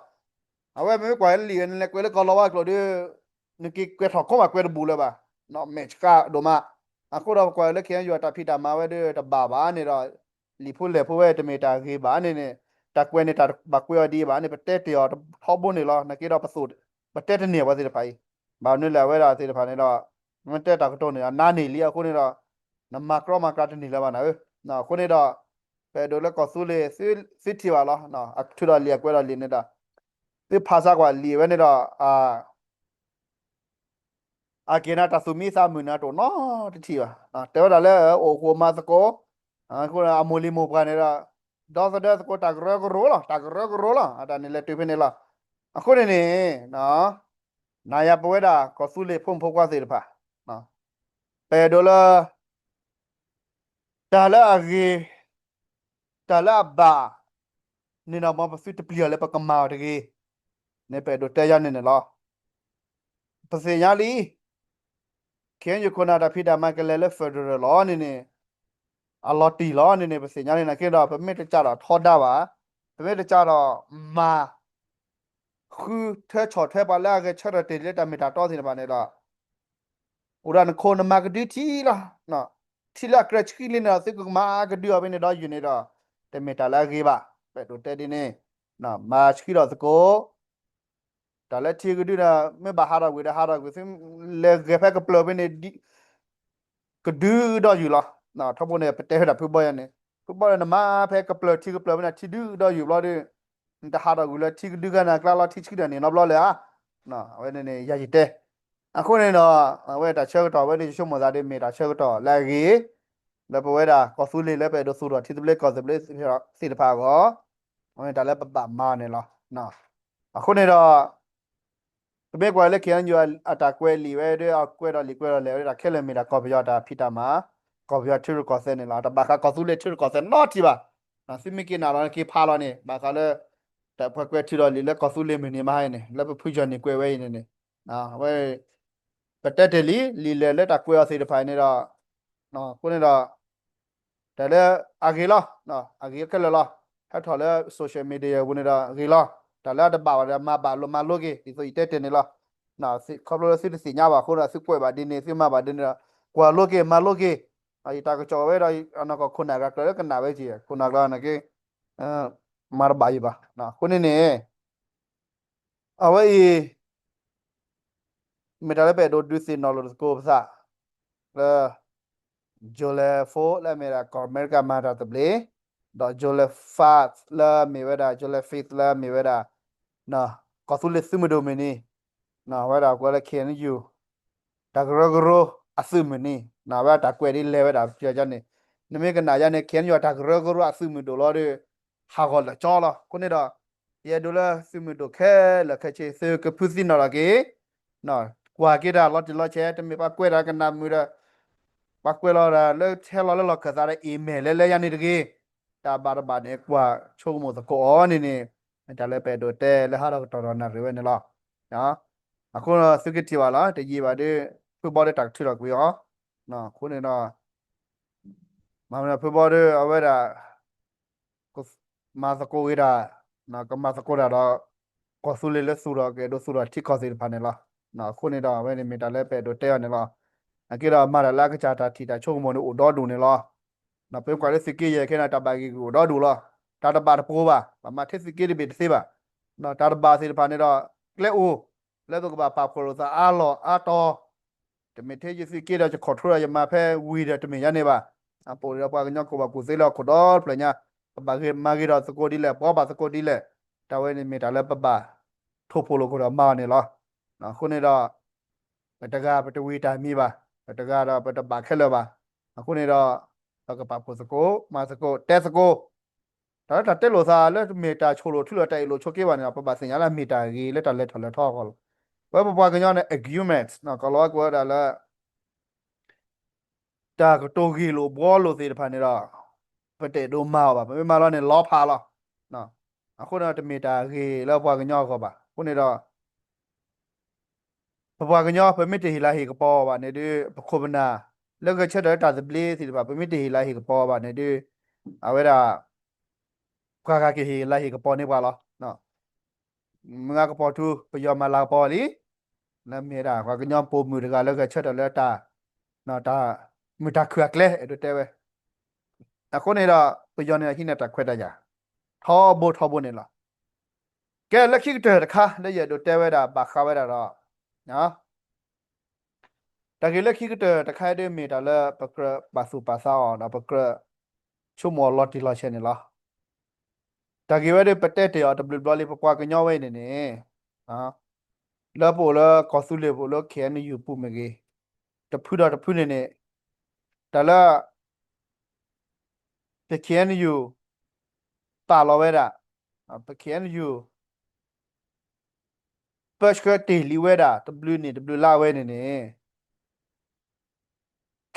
အဝဲမ့ၢ်ကွၢ်လံာ်ဝဲန့ၣ် လဲၤကွဲးလၢကီၢ်လီၤဝါကျိာ်ဒီး နက့ၤကွဲးထီၣ်ခိမးကွဲးတဘူၣ်လၢၤဘၣ်. မဲာ်ဆှးဒိၣ်မး. အဃိဒီးပကွၢ်လၢ ခ့ၣ်အဲၣ်ယူၣ်အတၢ်ဖံးတၢ်မၤဝဲဒီးတဘၣ်ဘၣ်န့ၣ်ဒီး လံာ်ဖိလဲၢ်ဖိဝဲတမ့ၢ်တၢ်ဂ့ၤဘၣ်န့ၣ်န့ၣ် တၢ်ကွဲးန့ၣ်တၢ်ဘၣ်ကွဲးအီၤဒ်အံၤဘၣ်န့ၣ် ပတဲတ့ၢ်အီၤထီဘိန့ၣ်လီၤ. နာ်က့ဒီးပသိၣ် ပတဲတန့ၢ်အဝဲသ့ၣ်တဖၣ်အံၤ ဘၣ်မနုၤလဲၣ် အဝဲဒၣ်သ့ၣ်တဖၣ်န့ၣ်ဒီး မ့ၢ်တဲတၢ်ကတိၤန့ၣ်ဒီး နါန့ၢ်လံအဃိန့ၣ်ဒီး နမၤကြီမၤကျါတန့ၢ်လၢၤဘၣ်နၤဧၢ. အဃိန့ၣ်ဒီး ပအဲၣ်ဒိးလၢကီၢ်သူလ့ၤ သုထံၣ်ဘၣ်လီၤ. အထုးဒီးလံာ်အကွဲးဒီးလံာ်န့ၣ်ဒီး သုဖးစါကွၢ်လံာ်ဝဲန့ၣ်ဒီး အက့ၤနၤတၢ်သူၣ်မံသးမုာ်န့ၣ် တအိၣ်နီတထံၣ်ဘၣ်. တဲဝဲဒၣ်လၢအိၣ်ဃိမၤသကိး အမိၢ်လံၤမိၢ်ပှၢ်န့ၣ်ဒီး ဒီသဒၢသကိးတၢ်ကရၢကရိလီၤ. တၢ်ကရၢကရိလီၤ. အတၢ်န့ၣ်လဲၤတုၤဖဲန့ၣ်လီၤ. အဃိန့ၣ်န့ၣ် နၤယၤပဝဲဒၣ်ကီၢ်သူလ့ၤဖိမုၣ်ဖိခွါသ့ၣ်တဖၣ် ပအဲၣ်ဒိးလၢ တၢ်လၢအဂ့ၤ တၢ်လၢအဘၣ်န့ၣ်ဒီး မ်ပသုတပျံၤအီၤလၢပကမၤအီၤတဂ့ၤန့ၣ် ပအဲၣ်ဒိးတဲယၤန့ၣ်န့ၣ်လီၤ. ပသ့ၣ်ညါလံ ခဲအံၤယခိၣ်နၢ်တၢ်ဖံးတၢ်မၤကလဲၤလၢ federal လီၤန့ၣ်န့ၣ် အလီၤတံၢ်လီၤန့ၣ်န့ၣ် ပသ့ၣ်ညါန့ၣ်နာ်က့ဒီး ပမ့ၢ်တကးထီၣ်ထီဒါဘၣ်, ပမ့ၢ်တကးထီၣ်မၤ ဃုထၢဆီၣ်ထွဲပှၤလၢအဂဲၤဆၢထၢၣ်တ့ၢ်လၢတၢ်မ့ၢ်တၢ်တီသ့ၣ်တဖၣ်န့ၣ်ဒီး အိၣ်ဒီးနခိၣ်နမၤကဒုထံလီၤ. ထံလၢအကြၢးဆှံလံန့ၣ်ဒီး သုကမၤကဒုအီၤဖဲန့ၣ်ဒီးယုၢ်န့ၣ်ဒီး တမ့ၢ်တၢ်လၢအဂ့ၤဘၣ်. ပအဲၣ်ဒိးတဲဒ်န့ၣ် မၤဆှံထီၣ်သကိး တၢ်လၢထံကဒုန့ၣ် မ့ၢ်ဘၣ်ဟးထီၣ်ကွံာ်ဒီးဟးထီၣ်ကွံာ် သုလဲၤဂဲၤဖဲကပျၢၤဖဲန့ၣ် ကဒုဒီးယုၢ်လီၤ. ထီဘိန့ၣ် ပတဲဝဲဒၣ်ဖုဘီယၤန့ၣ် ဖုဘီန့ၣ် နမၤဖဲကပျၢၤထံကပျၢၤဖဲန့ၣ် ထံဒုဒီးယုၢ်ဘျီဒီး နတဟးထီၣ်ကွံာ်လၢထံကဒုဂၤန့ၣ် ကျါလီၤထံဆှံတၢ်န့ၣ်နီတဘျီလၢၤဧါ. အဝဲန့ၣ်န့ၣ် ယၤယတဲ အဃိန့ၣ်ဒီး အဝဲတၢ်ဆၢကတီၢ်ဝဲဒၣ်ယဆိကမိၣ်သးဒီး မ့ၢ်တၢ်ဆၢကတီၢ်လၢအဂ့ၤ လၢပဝဲဒၣ်ကီၢ်သူလ့ၤလၢပအဲၣ်ဒိးသူၣ်ထီၣ်ထံသဘျ့ကီၢ်သဘျ့သ့ၣ်တဖၣ်အဂီၢ် အဝဲန့ၣ်တၢ်လၢပဘၣ်မၤန့ၣ်လီၤ. အဃိန့ၣ်ဒီး ပမ့ၢ်ကွၢ်လၢ KNU အတၢ်ကွဲးလံာ်ဝဲဒီး အကွဲးဒီးလံာ်ကွဲးဒီးလဲၣ်ဝဲဒၣ်ခဲလၢာ်မ့ၢ်ဒၣ်ကီၢ်ပယီၤတၢ်ဖံးတၢ်မၤ ကီၢ်ပယီၤထံရူၢ်ကီၢ်သဲးန့ၣ်လီၤ. တဘၣ်ဃးကီၢ်သူလ့ၤထံရူၢ်ကီၢ်သဲးနီတထံၣ်ဘၣ်. သုမ့ၢ်က့ၤနာ်လီၤန့ၣ် က့ၤဖးလီၤန့ၣ် ဘၣ်ဃးလၢ တၢ်ပှၤကွဲးထုးဒီးလံာ်လၢကီၢ်သူလ့ၤမုၢ်နံၤမဟါအံၤန့ၣ် လၢပဖုကၠီၣ်န့ၣ်ကွဲးဝဲအံၤန့ၣ်န့ၣ် အဝဲ ပတဲတ့ၢ်လံ လံာ်လဲၢ်လၢတၢ်ကွဲးအီၤသ့ၣ်တဖၣ်အံၤန့ၣ်ဒီး အဃိန့ၣ်ဒီး တၢ်လၢအဂ့ၤလီၤ. အဂ့ၤခဲလၢာ်လီၤ. ဟဲထီၣ်လၢ social media ပူၤန့ၣ်ဒီးဂ့ၤလီၤ. တၢ်လၢအတဘၣ်ဘၣ်ဒီးမၤဘၣ်လိာ်မၤလိက့ၤ ဒ်သိးယတဲတ့ၢ်န့ၣ်လီၤ. ခီဖျိလၢသုတသ့ၣ်ညါဘၣ်အဃိဒီး သုကွဲးဘၣ်ဒ်န့ၣ် သုမၤဘၣ်ဒ်န့ၣ်ဒီး ကွၢ်လိက့ၤမၤလိက့ၤ. ယတၢ်ကစီၣ်ဝဲဒီး အနီၢ်ကီၢ်ခိၣ်နၢ်ဂၤကျၢၤလၢကနၣ်ဝဲက့ၤ ခိၣ်နၢ်ကျၢၤန့ၣ်က့ မၤတဘၣ်ယံၤဘၣ်. အဃိန့ၣ်န့ၣ် အဝဲအံၤ မ့ၢ်တၢ်လၢပအဲၣ်ဒိးဒုးသ့ၣ်နီၣ်လိာ်သကိးပသး လၢ July four လၢအမ့ၢ်ဝဲဒၣ်ကီၢ်အမဲရကၤမၤတၢ်သဘျ့, ဒီး July five လၢအမ့ၢ်ဝဲဒၣ် July fifth လၢအမ့ၢ်ဝဲဒၣ် ကီၢ်သူလ့ၤသုးမုၢ်ဒိၣ်မုၢ်နံၤ, ဝဲဒၣ်ကွဲးလၢ K N U တၢ်ကရၢကရိအသုးမုၢ်နံၤ, ဝဲဒၣ်တၢ်ကွဲးဒ်လဲၣ်ဝဲဒၣ်ပယီၤန့ၣ်, နမ့ၢ်ကနၣ်ယါန့ၣ် K N U တၢ်ကရၢကရိအသုးမုၢ်ဒိၣ်လီၤဒီး ဟးဂီၤလၢာ်ကၠီလီၤ. အဃိန့ၣ်ဒီး ယအဲၣ်ဒိးလၢသုးမုၢ်ဒိၣ်ခဲလၢာ်ခဲဆ့ သုကဖုသံနီၣ်ထီၣ်က့ၤ, ကွၢ်က့ၤတၢ်လီၤတံၢ်လီၤဆဲး, တမ့ၢ်ပှၤကွဲးတၢ်ကနၣ်မုာ်ဒီး ပှၤကွဲးလီၤတၢ်လၢဟဲလီၤလၢလီၢ်ခၢၣ်သးဒီး အ့ၣ်မဲာ်လဲၤလဲၤယါန့ၣ်တဂ့ၤ, တၢ်ဘၣ်တဘၣ်န့ၣ် ကွၢ်ဆိကမိၣ်သကိးအီၤန့ၣ်န့ၣ်, တၢ်လၢပအဲၣ်ဒိးတဲလၢဟးထီၣ်ကတီၢ်ဒီးနၣ်ရံၣ်ဝဲန့ၣ်လီၤ. အဃိန့ၣ်သုကထံၣ်ဘၣ်လီၤ, တယံာ်ဘၣ်ဒီး ဖုဘီဒီးတၢ်ကထုးထီၣ်ကွံာ်အီၤ, အဃိန့ၣ်ဒီး မ့ၢ်ဖုဘီဒီးအဝဲဒၣ် မၤသကိးဝဲဒၣ်, ကမၤသကိးတၢ်ဒီး ကီၢ်သူလ့ၤလၢသူၣ်ထီၣ်ကအဲၣ်ဒိးသူၣ်ထီၣ်ထံကီၢ်သ့ၣ်တဖၣ်န့ၣ်လီၤ. အဃိန့ၣ်ဒီး အဝဲန့ၣ်မ့ၢ်တၢ်လၢပအဲၣ်ဒိးတဲအီၤန့ၣ်လီၤ. အက့ဒီးမၤတၢ်လၢအကစၢ်တၢ်ထံၣ်တၢ်ဆိကမိၣ်န့ၣ်အိၣ်ဒီဒူၣ်န့ၣ်လီၤ. ပမ့ၢ်ကွၢ်လၢသုးက့ယဲၢ်ခဲန့ၣ် တၢ်ဘၣ်ဂ့ၢ်ဂ့ၢ်အိၣ်ဒီဒူၣ်လီၤ. တၢ်တဘၣ်တပိၤဘၣ်, ပမၤထဲသုးက့တဘ့ၣ်တသ့ဘၣ်. တၢ်တဘၣ်သ့ၣ်တဖၣ်န့ၣ်ဒီး ကျဲအိၣ် လၢပကဘၣ်ပာ်ဖှိၣ်လိာ်သးအါလီၢ်အါတီၤ တမ့ၢ်ထဲယသုးက့ဒီးယခီၣ်ထူဒီးယမၤဖဲဝံၤဒီးတမ့ၢ်ယါန့ၣ်ဘၣ်. အပိာ်ဒီးပှၤကညီကီၢ်ဘၣ်ကူၣ်သ့လၢဟီၣ်ခိၣ်ဒီဖျၢၣ်ညါ, ပဘၣ်ဂ့ၤမၤဂ့ၤဒီးသကိးဒ်လဲၣ်, ပှၤဘၣ်သကိးဒ်လဲၣ်, တၢ်ဝဲန့ၣ်မ့ၢ်တၢ်လၢပဘၣ်ထိၣ်ဖိလိာ်ခိၣ်ဒီးမၤအီၤန့ၣ်လီၤ. အဃိန့ၣ်ဒီး ပတဂၤပတဝံၤတၢ်မံၤဘၣ်, ပတဂၤဒီးပတဘၣ်ခဲလၢာ်ဘၣ်. အဃိန့ၣ်ဒီး ပကပာ်ဖှိၣ်သကိး, မၤသကိး, တဲသကိး တၢ်လၢတၢ်တဲလိာ်သးလၢတမ့ၢ်တၢ်ဆိၣ်လိာ်ထူလိာ်တၢ်အ့ၣ်လိာ်ဆိးက့ဘၣ်န့ၣ်ဒီး ပဘၣ်သ့ၣ်ညါလၢအမ့ၢ်တၢ်ဂ့ၤလၢတၢ်လဲၤထီၣ်လဲၤထီအဂီၢ်လီၤ. ပဝဲပပှၤကညီန့ၣ် argument ကီၢ်လီၤဝဲကိးဝဲဒၣ်လၢ တၢ်ကတိၤဂ့ၢ်လိာ်ဘှီလိာ်သ့ၣ်တဖၣ်န့ၣ်ဒီး ပတအဲၣ်ဒိးမၤအီၤဘၣ်. ပမ့ၢ်မၤလီၤန့ၣ် လီၤဖးလီၤ. အဃိန့ၣ် တမ့ၢ်တၢ်ဂ့ၤလၢပှၤကညီအဂီၢ်ဘၣ်. အဃိန့ၣ်ဒီး ပပှၤကညီ ပမ့ၢ်တဟ့ၣ်လၤဟ့ၣ်ကပီၤဘၣ်န့ၣ်ဒီး ပခိၣ်ပနၢ် လၢဂဲၤဆၢထၢၣ်လၢတၢ်သဘျ့သ့ၣ်တဖၣ် ပမ့ၢ်တဟ့ၣ်လၤဟ့ၣ်ကပီၤဘၣ်န့ၣ်ဒီး အဝဲဒၣ် ပှၤဂၤကဟ့ၣ်လၤဟ့ၣ်ကပီၤန့ၢ်ပှၤလီၤ. မုၢ်ဂၤကပီၤထူ ပယီၤမၤလၤကပီၤလံ, လၢမ့ၢ်ဒၣ် ပှၤကညီပိာ်မုၣ်တဂၤလၢဂဲၤဆၢထၢၣ်လၢတၢ် တၢ်မုာ်တၢ်ခုၣ်အကျဲ အဲၣ်ဒိးတဲဝဲ. အဃိန့ၣ်ဒီး ပယီၤန့ၣ်ဟံးန့ၢ်တၢ်ခွဲးတၢ်ယာ် ထီဘိထီဘိန့ၣ်လီၤ. ကဲ လၢခံကတၢၢ်တခါ လၢယအဲၣ်ဒိးတဲဝဲဒၣ် ဘၣ်ဃးဝဲဒၣ်ဒီး တၢ်ဂ့ၢ်လၢခံကတၢၢ်တခါအံၤဒ်မ့ၢ်တၢ်လၢပကြၢးပာ်သူၣ်ပာ်သးအီၤဒီး ပကြၢးဆိကမိၣ်အီၤလီၤတံၢ်လီၤဆဲးန့ၣ်လီၤ. တၢ်ဂ့ၢ်ဝဲဒၣ် ပတဲတ့ၢ်အီၤတဘျုးဘျီလံ ပပှၤကညီဝဲအံၤန့ၣ်န့ၣ် လၢပအိၣ်လၢကီၢ်သူလ့ၤပူၤ လၢ K N U ပူၤမ့ၢ်ဂ့ၤ, တဖုဒီးတဖုန့ၣ်န့ၣ် တၢ်လၢ ပ K N U ပာ်လီၤဝဲဒၣ်, ပ K N U ပၢဆှၢတ့ၢ်လံဝဲဒၣ် တဘျုးနံၣ်တဘျုးလါဝဲန့ၣ်န့ၣ်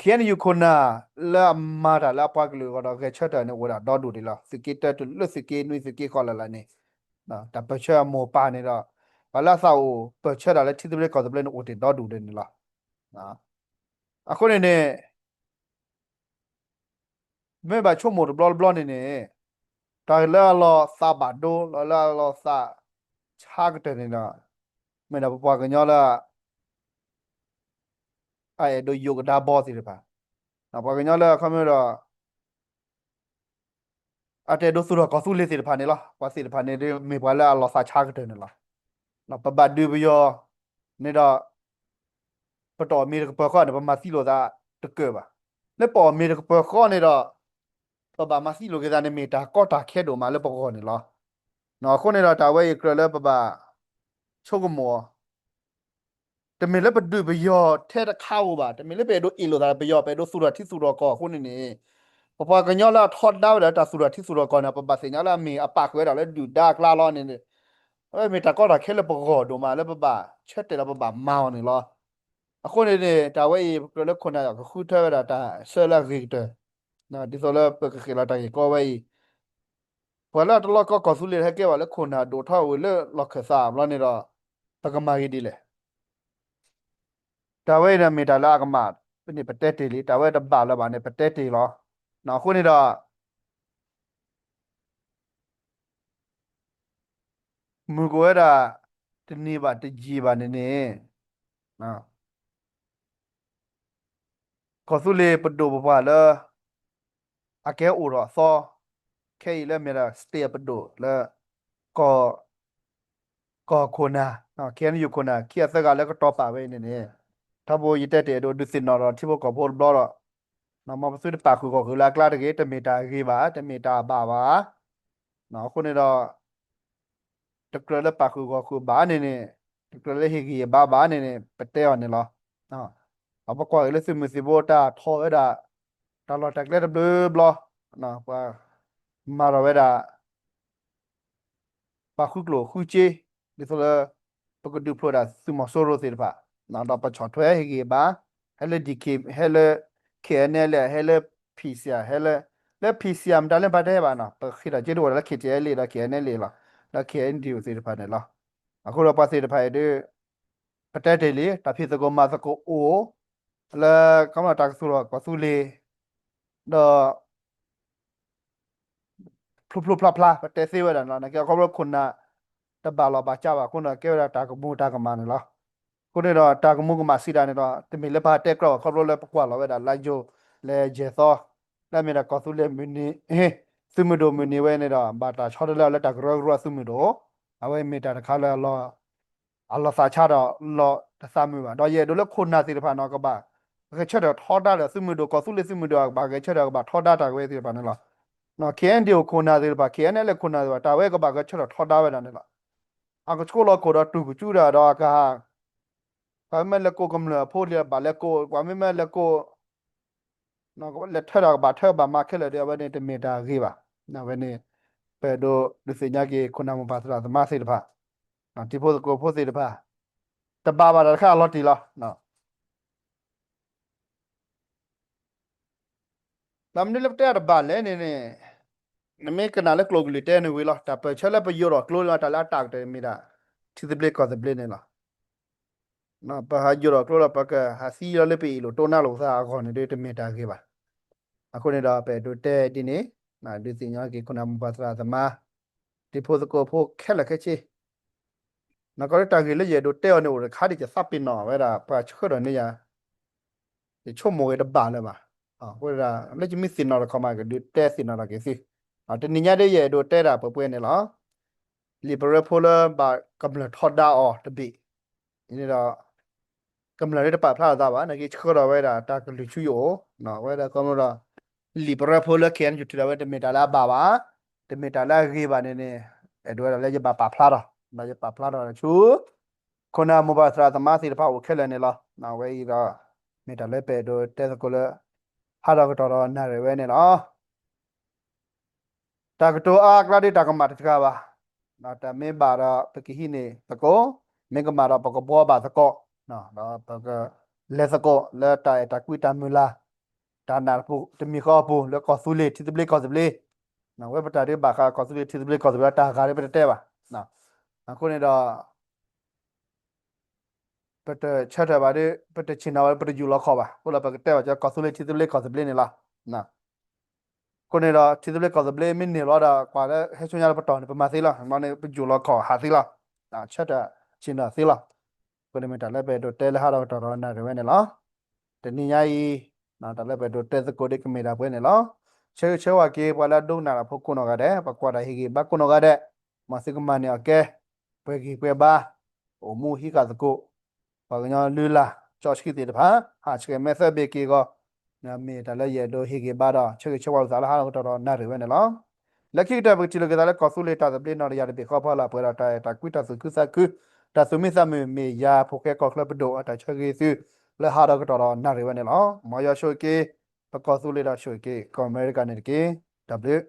K N U ခိၣ်နၢ် လၢအမၤတၢ်လၢအပှၤကလုာ်အဂီၢ်ဒီး ဂဲၤဆၢထၢၣ်န့ၣ် အိၣ်ဝဲဒၣ်ဒီဒူၣ်ဒံးလီၤ. သုးက့တၢတုၤလၢသုးက့နွံ သုးက့ဃိးလၢ်လၢ်န့ၣ် တၢ်ပၢဆှၢအမိၢ်ပၢ်န့ၣ်ဒီး ပှၤလၢအသးအိၣ်ပၢဆှၢတၢ်လၢထံသဘျ့ကီၢ်သဘျ့န့ၣ် အိၣ်တ့ၢ်ဒီဒူၣ်ဒံးန့ၣ်လီၤ. အဃိန့ၣ်န့ၣ် မ့ၢ်ဘၣ်ဆိကမိၣ်တဘျီတဘျီန့ၣ်န့ၣ် တၢ်လၢအလီၤသးဘၣ်ဒိ လၢအလီၤသးဆါကတၢၢ်န့ၣ်ဒီး မ့ၢ်ဒၣ်ပပှၤကညီလၢ အအဲၣ်ဒိးယိးကဒါဘီသ့ၣ်တဖၣ်, ပှၤကညီလၢအခီပညီဒီး အတအဲၣ်ဒိးသူၣ်ထီၣ်ကီၢ်သူလ့ၤသ့ၣ်တဖၣ်န့ၣ်လီၤ. ပှၤသ့ၣ်တဖၣ်န့ၣ် မ့ၢ်ပှၤလၢအလီၤသးဆါကတၢၢ်န့ၣ်လီၤ. ပဘၣ်ဒုးပယီၤန့ၣ်ဒီး ပတအီၣ်မ့ၤတကပၢၤဃီန့ၣ် ပမၤသံလိာ်သးတကၢၢ်ဘၣ်. လၢပအီၣ်မ့ၤတကပၢၤဃီန့ၣ်ဒီး ပဘၣ်မၤသံလိာ်က့ၤသးန့ၣ် မ့ၢ်တၢ်ကီတၢ်ခဲဒိၣ်မးလၢပဂီၢ်န့ၣ်လီၤ. အဃိန့ၣ်ဒီး တၢ်ဝဲအံၤကြၢးလၢပဘၣ်ဆိကမိၣ်အီၤ တမ့ၢ်လၢပဒုးပယီၤထဲတခါဧိၤဘၣ်, တမ့ၢ်လၢပအဲၣ်ဒိးအ့ၣ်လိာ်သးပယီၤ ပအဲၣ်ဒိးသူၣ်ထီၣ်ထံသူၣ်ထီၣ်ကီၢ်အဃိန့ၣ်န့ၣ်, ပပှၤကညီလၢအထီဒါဝဲဒၣ်တၢ်သူၣ်ထီၣ်ထံသူၣ်ထီၣ်ကီၢ်န့ၣ် ပဘၣ်သ့ၣ်ညါလၢအမ့ၢ်အပာ်ဃုာ်ဝဲဒၣ်လၢဒုၣ်ဒါအကျါလီၤန့ၣ်, အဝဲမ့ၢ်တၢ်ကီတၢ်ခဲလၢပဂီၢ်ဒိၣ်မးလၢပဘၣ်ဆၢတဲာ်လီၤပဘၣ်မၤအီၤန့ၣ်လီၤ. အဃိန့ၣ်န့ၣ် တၢ်ဝဲအံၤပကြၢးလၢခိၣ်နၢ်ကဃုထၢဝဲဒၣ်တၢ်ဆၢလၢအဂ့ၤကတၢၢ်, ဒ်သိးလၢပကဃ့ၣ်လီၤတၢ်ဂ့ၢ်ကီဝဲအံၤ ပှၤလၢအတလီၢ်ကီကီၢ်သူလ့ၤဟဲကဲဘၣ်လၢခိၣ်နၢ်ဒိၣ်ထီၣ်ဝံၤလၢ လီၢ်ခၢၣ်သးဘျီန့ၣ်ဒီး ပကမၤဂ့ၤဒ်လဲၣ်. တၢ်ဝဲအံၤန့ၣ်မ့ၢ်တၢ်လၢအကမၣ်န့ၣ် ပတဲတ့ၢ်လံ, တၢ်ဝဲတဘၣ်လၢၤဘၣ်န့ၣ် ပတဲတ့ၢ်လီၤ. အဃိန့ၣ်ဒီး မုၢ်ကအိၣ်ဝဲဒၣ် တနံၤဘၣ်တယံာ်ဘၣ်န့ၣ်န့ၣ် ကီၢ်သူလ့ၤပဒိၣ်ပပှၢ်လၢ အကဲအိၣ်ထီၣ်အသီ ခဲအံၤလၢမ့ၢ်ဒၣ် state ပဒိၣ်လၢ ကီၢ် ကီၢ်ခိၣ်နၢ် KNU ခိၣ်နၢ် ခံဂၤသၢဂၤလၢကတီၤပာ်ဝဲအံၤန့ၣ်န့ၣ် ထီဘိယတဲတ့ၢ်အဒိ ဒုးသ့ၣ်နီၣ်ဒီးထံဖိကီၢ်ဖိတဘျီဒီး မ်ပသုတပာ်ဃုာ်ဂီၢ်ဃုာ်လၢအကျါတဂ့ၤ, တမ့ၢ်တၢ်ဂ့ၤဘၣ်, တမ့ၢ်တၢ်ဘၣ်ဘၣ်. အဃိန့ၣ်ဒီး တကြၢးလၢပာ်ဃုာ်ဂီၢ်ဃုာ်ဘၣ်န့ၣ်န့ၣ်, တကြၢးလၢဟ့ၣ်ဂံၢ်ဘါဘၣ်န့ၣ်န့ၣ် ပတဲအီၤန့ၣ်လီၤ. ပကွၢ်က့ၤလၢသုးမုၢ်သံၣ်ဘိတၢ်ထီၣ်ဝဲဒၣ် တၢ်လီၢ်တၢ်ကျဲတဘျုးဘျီ, ပှၤမၤထီၣ်ဝဲဒၣ် ပှၤဃုကျိၣ်ဃုစ့, ဒ်သိးလၢ ပကဒုးဖျိးဒၣ်သုးမီၤစိရိၤသ့ၣ်တဖၣ်, ဒီးပဆီၣ်ထွဲဟ့ၣ်ဂံၢ်ဘါ, ဟဲလၢ DK, ဟဲလၢ KNLA, ဟဲလၢ PC, ဟဲလၢ လၢ PC မတၤလၢပတဲဘၣ်နီၤ, ပဃ့ထီၣ်က့ၤတအိၣ်ဒီးလၢ KTLA ဒီး KNLA လီၤ, ဒီး KNDO သ့ၣ်တဖၣ်န့ၣ်လီၤ. အဃိဒီးပှၤသ့ၣ်တဖၣ်အံၤဒ် ပတဲတ့ၢ်လံ, တၢ်ဖံးသကိးမၤသကိးအိၣ် လၢကမၤတၢ်ကသူၣ်ထီၣ်ကီၢ်သူလ့ၤ ဒီး ဖျိဖျိဖျါဖျါ ပတဲသ့ဝဲဒၣ်န့ၣ်လီၤ. နာ်က့အခီဖျိခိၣ်နၢ် တဘၣ်လီၢ်ဘၣ်စးဘၣ်အဃိန့ၣ် ကဲဝဲဒၣ်တၢ်ကမူတၢ်ကမၣ်န့ၣ်လီၤ. အဃိန့ၣ်ဒီးတၢ်ကမူကမၣ်စံးတၢ်န့ၣ်ဒီး တမ့ၢ်လၢပဟးတဲကြီဘၣ် ခီဖျိလၢပကွၢ်လီၤဝဲဒၣ်လါယူၤ လၢယဲၢ်သီ လၢအမ့ၢ်ဒၣ်ကီၢ်သူလ့ၤမုၢ်နံၤ သုးမုၢ်ဒိၣ်မုၢ်နံၤဝဲန့ၣ်ဒီး ဘၣ်တၢ်ဆီတလဲအီၤလၢတၢ်ကရၢကရိသုးမုၢ်ဒိၣ်, အဝဲမ့ၢ်တၢ်တခါလၢ အလီၤသးဆါဒီးလီၤတသးမုာ်ဘၣ်. ဒီးယအဲၣ်ဒိးလၢခိၣ်နၢ်သ့ၣ်တဖၣ်န့ၣ် ကဘၣ်ဂဲၤဆၢထၢၣ်ထီဒါဒီးသုးမုၢ်ဒိၣ် ကီၢ်သူလ့ၤသုးမုၢ်ဒိၣ် ကဘၣ်ဂဲၤဆၢထၢၣ်ကဘၣ်ထီဒါတၢ်ဝဲသ့ၣ်တဖၣ်န့ၣ်လီၤ. KNDO ခိၣ်နၢ်သ့ၣ်တဖၣ် KNLA ခိၣ်နၢ်သ့ၣ်တဖၣ် တၢ်ဝဲကဘၣ်ဂဲၤဆၢထၢၣ်ထီဒါဝဲဒၣ်န့ၣ်လီၤ. အကဆှိလီၤခိၣ်ဒီးတူၢ်ကစူၣ်တၢ်ဒီးအကဟး ပှၤမ့ၢ်လဲၤကိးကမျၢၢ်အဖိလံၤဘၣ်လဲၤကိး, ပှၤမ့ၢ်မ့ၢ်လဲၤကိး လဲၤထၢတၢ်ကဘၣ်ထၢဘၣ်မၤခဲလၢာ်ဒီး အဝဲန့ၣ်တမ့ၢ်တၢ်ဂ့ၤဘၣ်. အဝဲန့ၣ် ပအဲၣ်ဒိးဒုးသ့ၣ်ညါက့ၤ ခိၣ်နၢ်မိၢ်ပၢ်သရၣ်သမါသ့ၣ်တဖၣ်, တံၤဖိသကိးဖိသ့ၣ်တဖၣ် တဘၣ်ဘၣ်တၢ်တခါအလီၤတံၢ်လီၤ. ဒီးမနုၤလၢပတဲအတဘၣ်လဲၣ်န့ၣ်န့ၣ်, နမ့ၢ်ကနၣ်လၢကျိာ်ကလုၢ်တဲန့ၣ်ဝံၤလီၤ. တၢ်ပၢၢ်ဆၢလၢပယိးထီၣ်ကျိလၢတၢ်လၢအတၢ်ကတၢၢ်မ့ၢ်ဒၣ် ထံသဘျ့ကီၢ်သဘျ့န့ၣ်လီၤ. ပဟးယိးထီၣ်ကျိလၢပကဟးသံလီၤလၢပအ့ၣ်လိာ်တိနါလိာ်ပသးအဂီၢ်န့ၣ်ဒီး တမ့ၢ်တၢ်ဂ့ၤဘၣ်. အဃိန့ၣ်ဒီး ပအဲၣ်ဒိးတဲဒ်န့ၣ်, ဒုးသ့ၣ်ညါက့ၤခိၣ်နၢ်မိၢ်ပၢ်သရၣ်သမါ တံၤဖိသကိးဖိခဲလၢာ်ခဲဆ့, နကီးလၢတၢ်ဂ့ၢ်လၢယအဲၣ်ဒိးတဲအီၤန့ၣ် အိၣ်တခါဒ်ယသးပ့ၤနီၣ်ဝဲဒၣ် ပှၤဆှၢထီၣ်န့ၢ်ယၤ, ယဆိကမိၣ်ဂ့ၤတဘၣ်လၢၤဘၣ်. အဃိဒၣ် လၢယမ့ၢ်သ့ၣ်နီၣ်တခီမး ကဒုးတဲသ့ၣ်နီၣ်ထီၣ်က့ၤသု, တနံၤညါဒ်ယအဲၣ်ဒိးတဲဒၣ်ပှဲၤပှဲၤန့ၣ်လီၤ. လံာ်ပရၢဖိလၢဘၣ်ကမျၢၢ်ထီဒါအီၤတဘ့ၣ်, အန့ၣ်ဒီး ကမျၢၢ်ဒ်တပာ်ဖျါလီၤသးဘၣ်, နာ်က့ဆှၢထီၣ်ဝဲဒၣ်တၢ်ကလုၢ်ဆူယအိၣ်, ဝဲဒၣ်ခီဖျိဒီး လံာ်ပရၢဖိလၢ KNU ထုးထီၣ်ဝဲတမ့ၢ်တၢ်လၢအဘၣ်ဘၣ်, တမ့ၢ်တၢ်လၢအဂ့ၤဘၣ်န့ၣ်န့ၣ်, အဲၣ်ဒိးဝဲဒၣ်လၢယဘၣ်ပာ်ဖျါထီၣ်, ဒီးယပာ်ဖျါထီၣ်ဆူ ခိၣ်နၢ်မိၢ်ပၢ်သရၣ်သမါသ့ၣ်တဖၣ်အိၣ်ခဲလၢာ်န့ၣ်လီၤ. အဝဲအံၤဒီး မ့ၢ်တၢ်လၢပအဲၣ်ဒိးတဲသကိးလၢ ဟးထီၣ်ကတီၢ်ဒီးနၣ်ရံၣ်ဝဲန့ၣ်လီၤ. တၢ်ကတိၤအါအကျါဒ်တၢ်ကမၣ်တစှၤဘၣ်, တၢ်မ့ၢ်ဘၣ်ဒီးပကဟံးန့ၢ်သကိး, မ့ၢ်ကမၣ်ဒီးပကဘှီဘၣ်သကိး, ဒီးပကလဲၤသကိးလၢတၢ်အဲၣ်တၢ်ကွံတၢ်မုၢ်လၢ်, တၢ်နာ်တပူၤတမံၤဃီအပူၤ လၢကီၢ်သူလ့ၤထံသဘျ့ကီၢ်သဘျ့, ဝဲပတၢ်ဒ်ဘၣ်ဃးကီၢ်သူလ့ၤထံသဘျ့ကီၢ်သဘျ့တၢ်ဂၤဒ်ပတတဲဘၣ်. အဃိန့ၣ်ဒီး ပတဆၢထၢၣ်ဘၣ်ဒီး ပတဆ့ၣ်နီၤဘၣ်ဒီး ပတယူၢ်လီၤခီၣ်ဘၣ်. အဃိဒီး ပကတဲဘၣ်ကၠီ ကီၢ်သူလ့ၤထံသဘျ့ကီၢ်သဘျ့န့ၣ်လီၤ. အဃိန့ၣ်ဒီး ထံသဘျ့ကီၢ်သဘျ့မ့ၢ်န့ၢ်လီၤဒီး ပှၤလၢဟဲဆူညါလၢပတီၢ်န့ၣ် ပမၤသ့လီၤ. မ့ၢ်န့ၣ် ပယူၢ်လီၤခီၣ်ဟးသ့လီၤ. ဆၢထၢၣ်ဆ့ၣ်နီၤသ့လီၤ. အဃိန့ၣ်မ့ၢ်တၢ်လၢပအဲၣ်ဒိးတဲလၢဟးထီၣ်ကတီၢ်ဒီးနၣ်ရံၣ်ဝဲန့ၣ်လီၤ. တနံၤညါအံၤ တၢ်လၢပအဲၣ်ဒိးတဲသကိးဒီးကမ့ၢ်ဒၣ်ပှဲၤန့ၣ်လီၤ. ဆၢဂ့ၤဆၢဝါက့ၤ ပှၤလၢအဒိကနၣ်တၢ်ဖိကိးနီၢ်ဂၤဒဲး, ပှၤကွၢ်တၢ်ဟ့ၣ်ဂံၢ်ဘါကိးနီၢ်ဂၤဒဲး, မ်သုကမၤန့ၢ်အီၤကဲ ပှဲၤဂံၢ်ပှဲၤဘါ, အိၣ်မူဟံးဃာ်သကိး, ပှၤကညီလုၢ်လၢ် ကၠီဆှံသ့ၣ်တဖၣ် ဟးဆှဲးမဲာ်သၢဘ့ၣ်က့ၤအဂီၢ်, မ့ၢ်တၢ်လၢယအဲၣ်ဒိးဟ့ၣ်ဂံၢ်ဘါဒီး ဆၢဂ့ၤဆၢဝါလိာ်သးလၢဟးထီၣ်ကတီၢ်ဒီးနၣ်ရံၣ်ဝဲန့ၣ်လီၤ. လၢခံကတၢၢ် ပကထံၣ်လိာ်က့ၤသးလၢကီၢ်သူလ့ၤတၢ်သဘျ့နီၢ်တယၢ်တဘ့ၣ်ဃီဖီလာ် ပှဲၤဒီးတၢ်အဲၣ်တၢ်ကွံ တၢ်သူၣ်ခုသးခု တၢ်သူၣ်မံသးမုာ် မ့ၢ်ယၤဖိဃဲကီၢ်ချၢပဒိၣ်အတၢ်ဆၢဂ့ၤသု လၢဟးထီၣ်ကတီၢ်ဒီးနၣ်ရံၣ်ဝဲန့ၣ်လီၤ. မ်ယွၤဆိၣ်ဂ့ၤက့ၤ ပကီၢ်သူလ့ၤဒီးဆိၣ်ဂ့ၤက့ၤ ကီၢ်အမဲရကၤန့ၣ်တက့ၢ်. တၢ်ဘျုး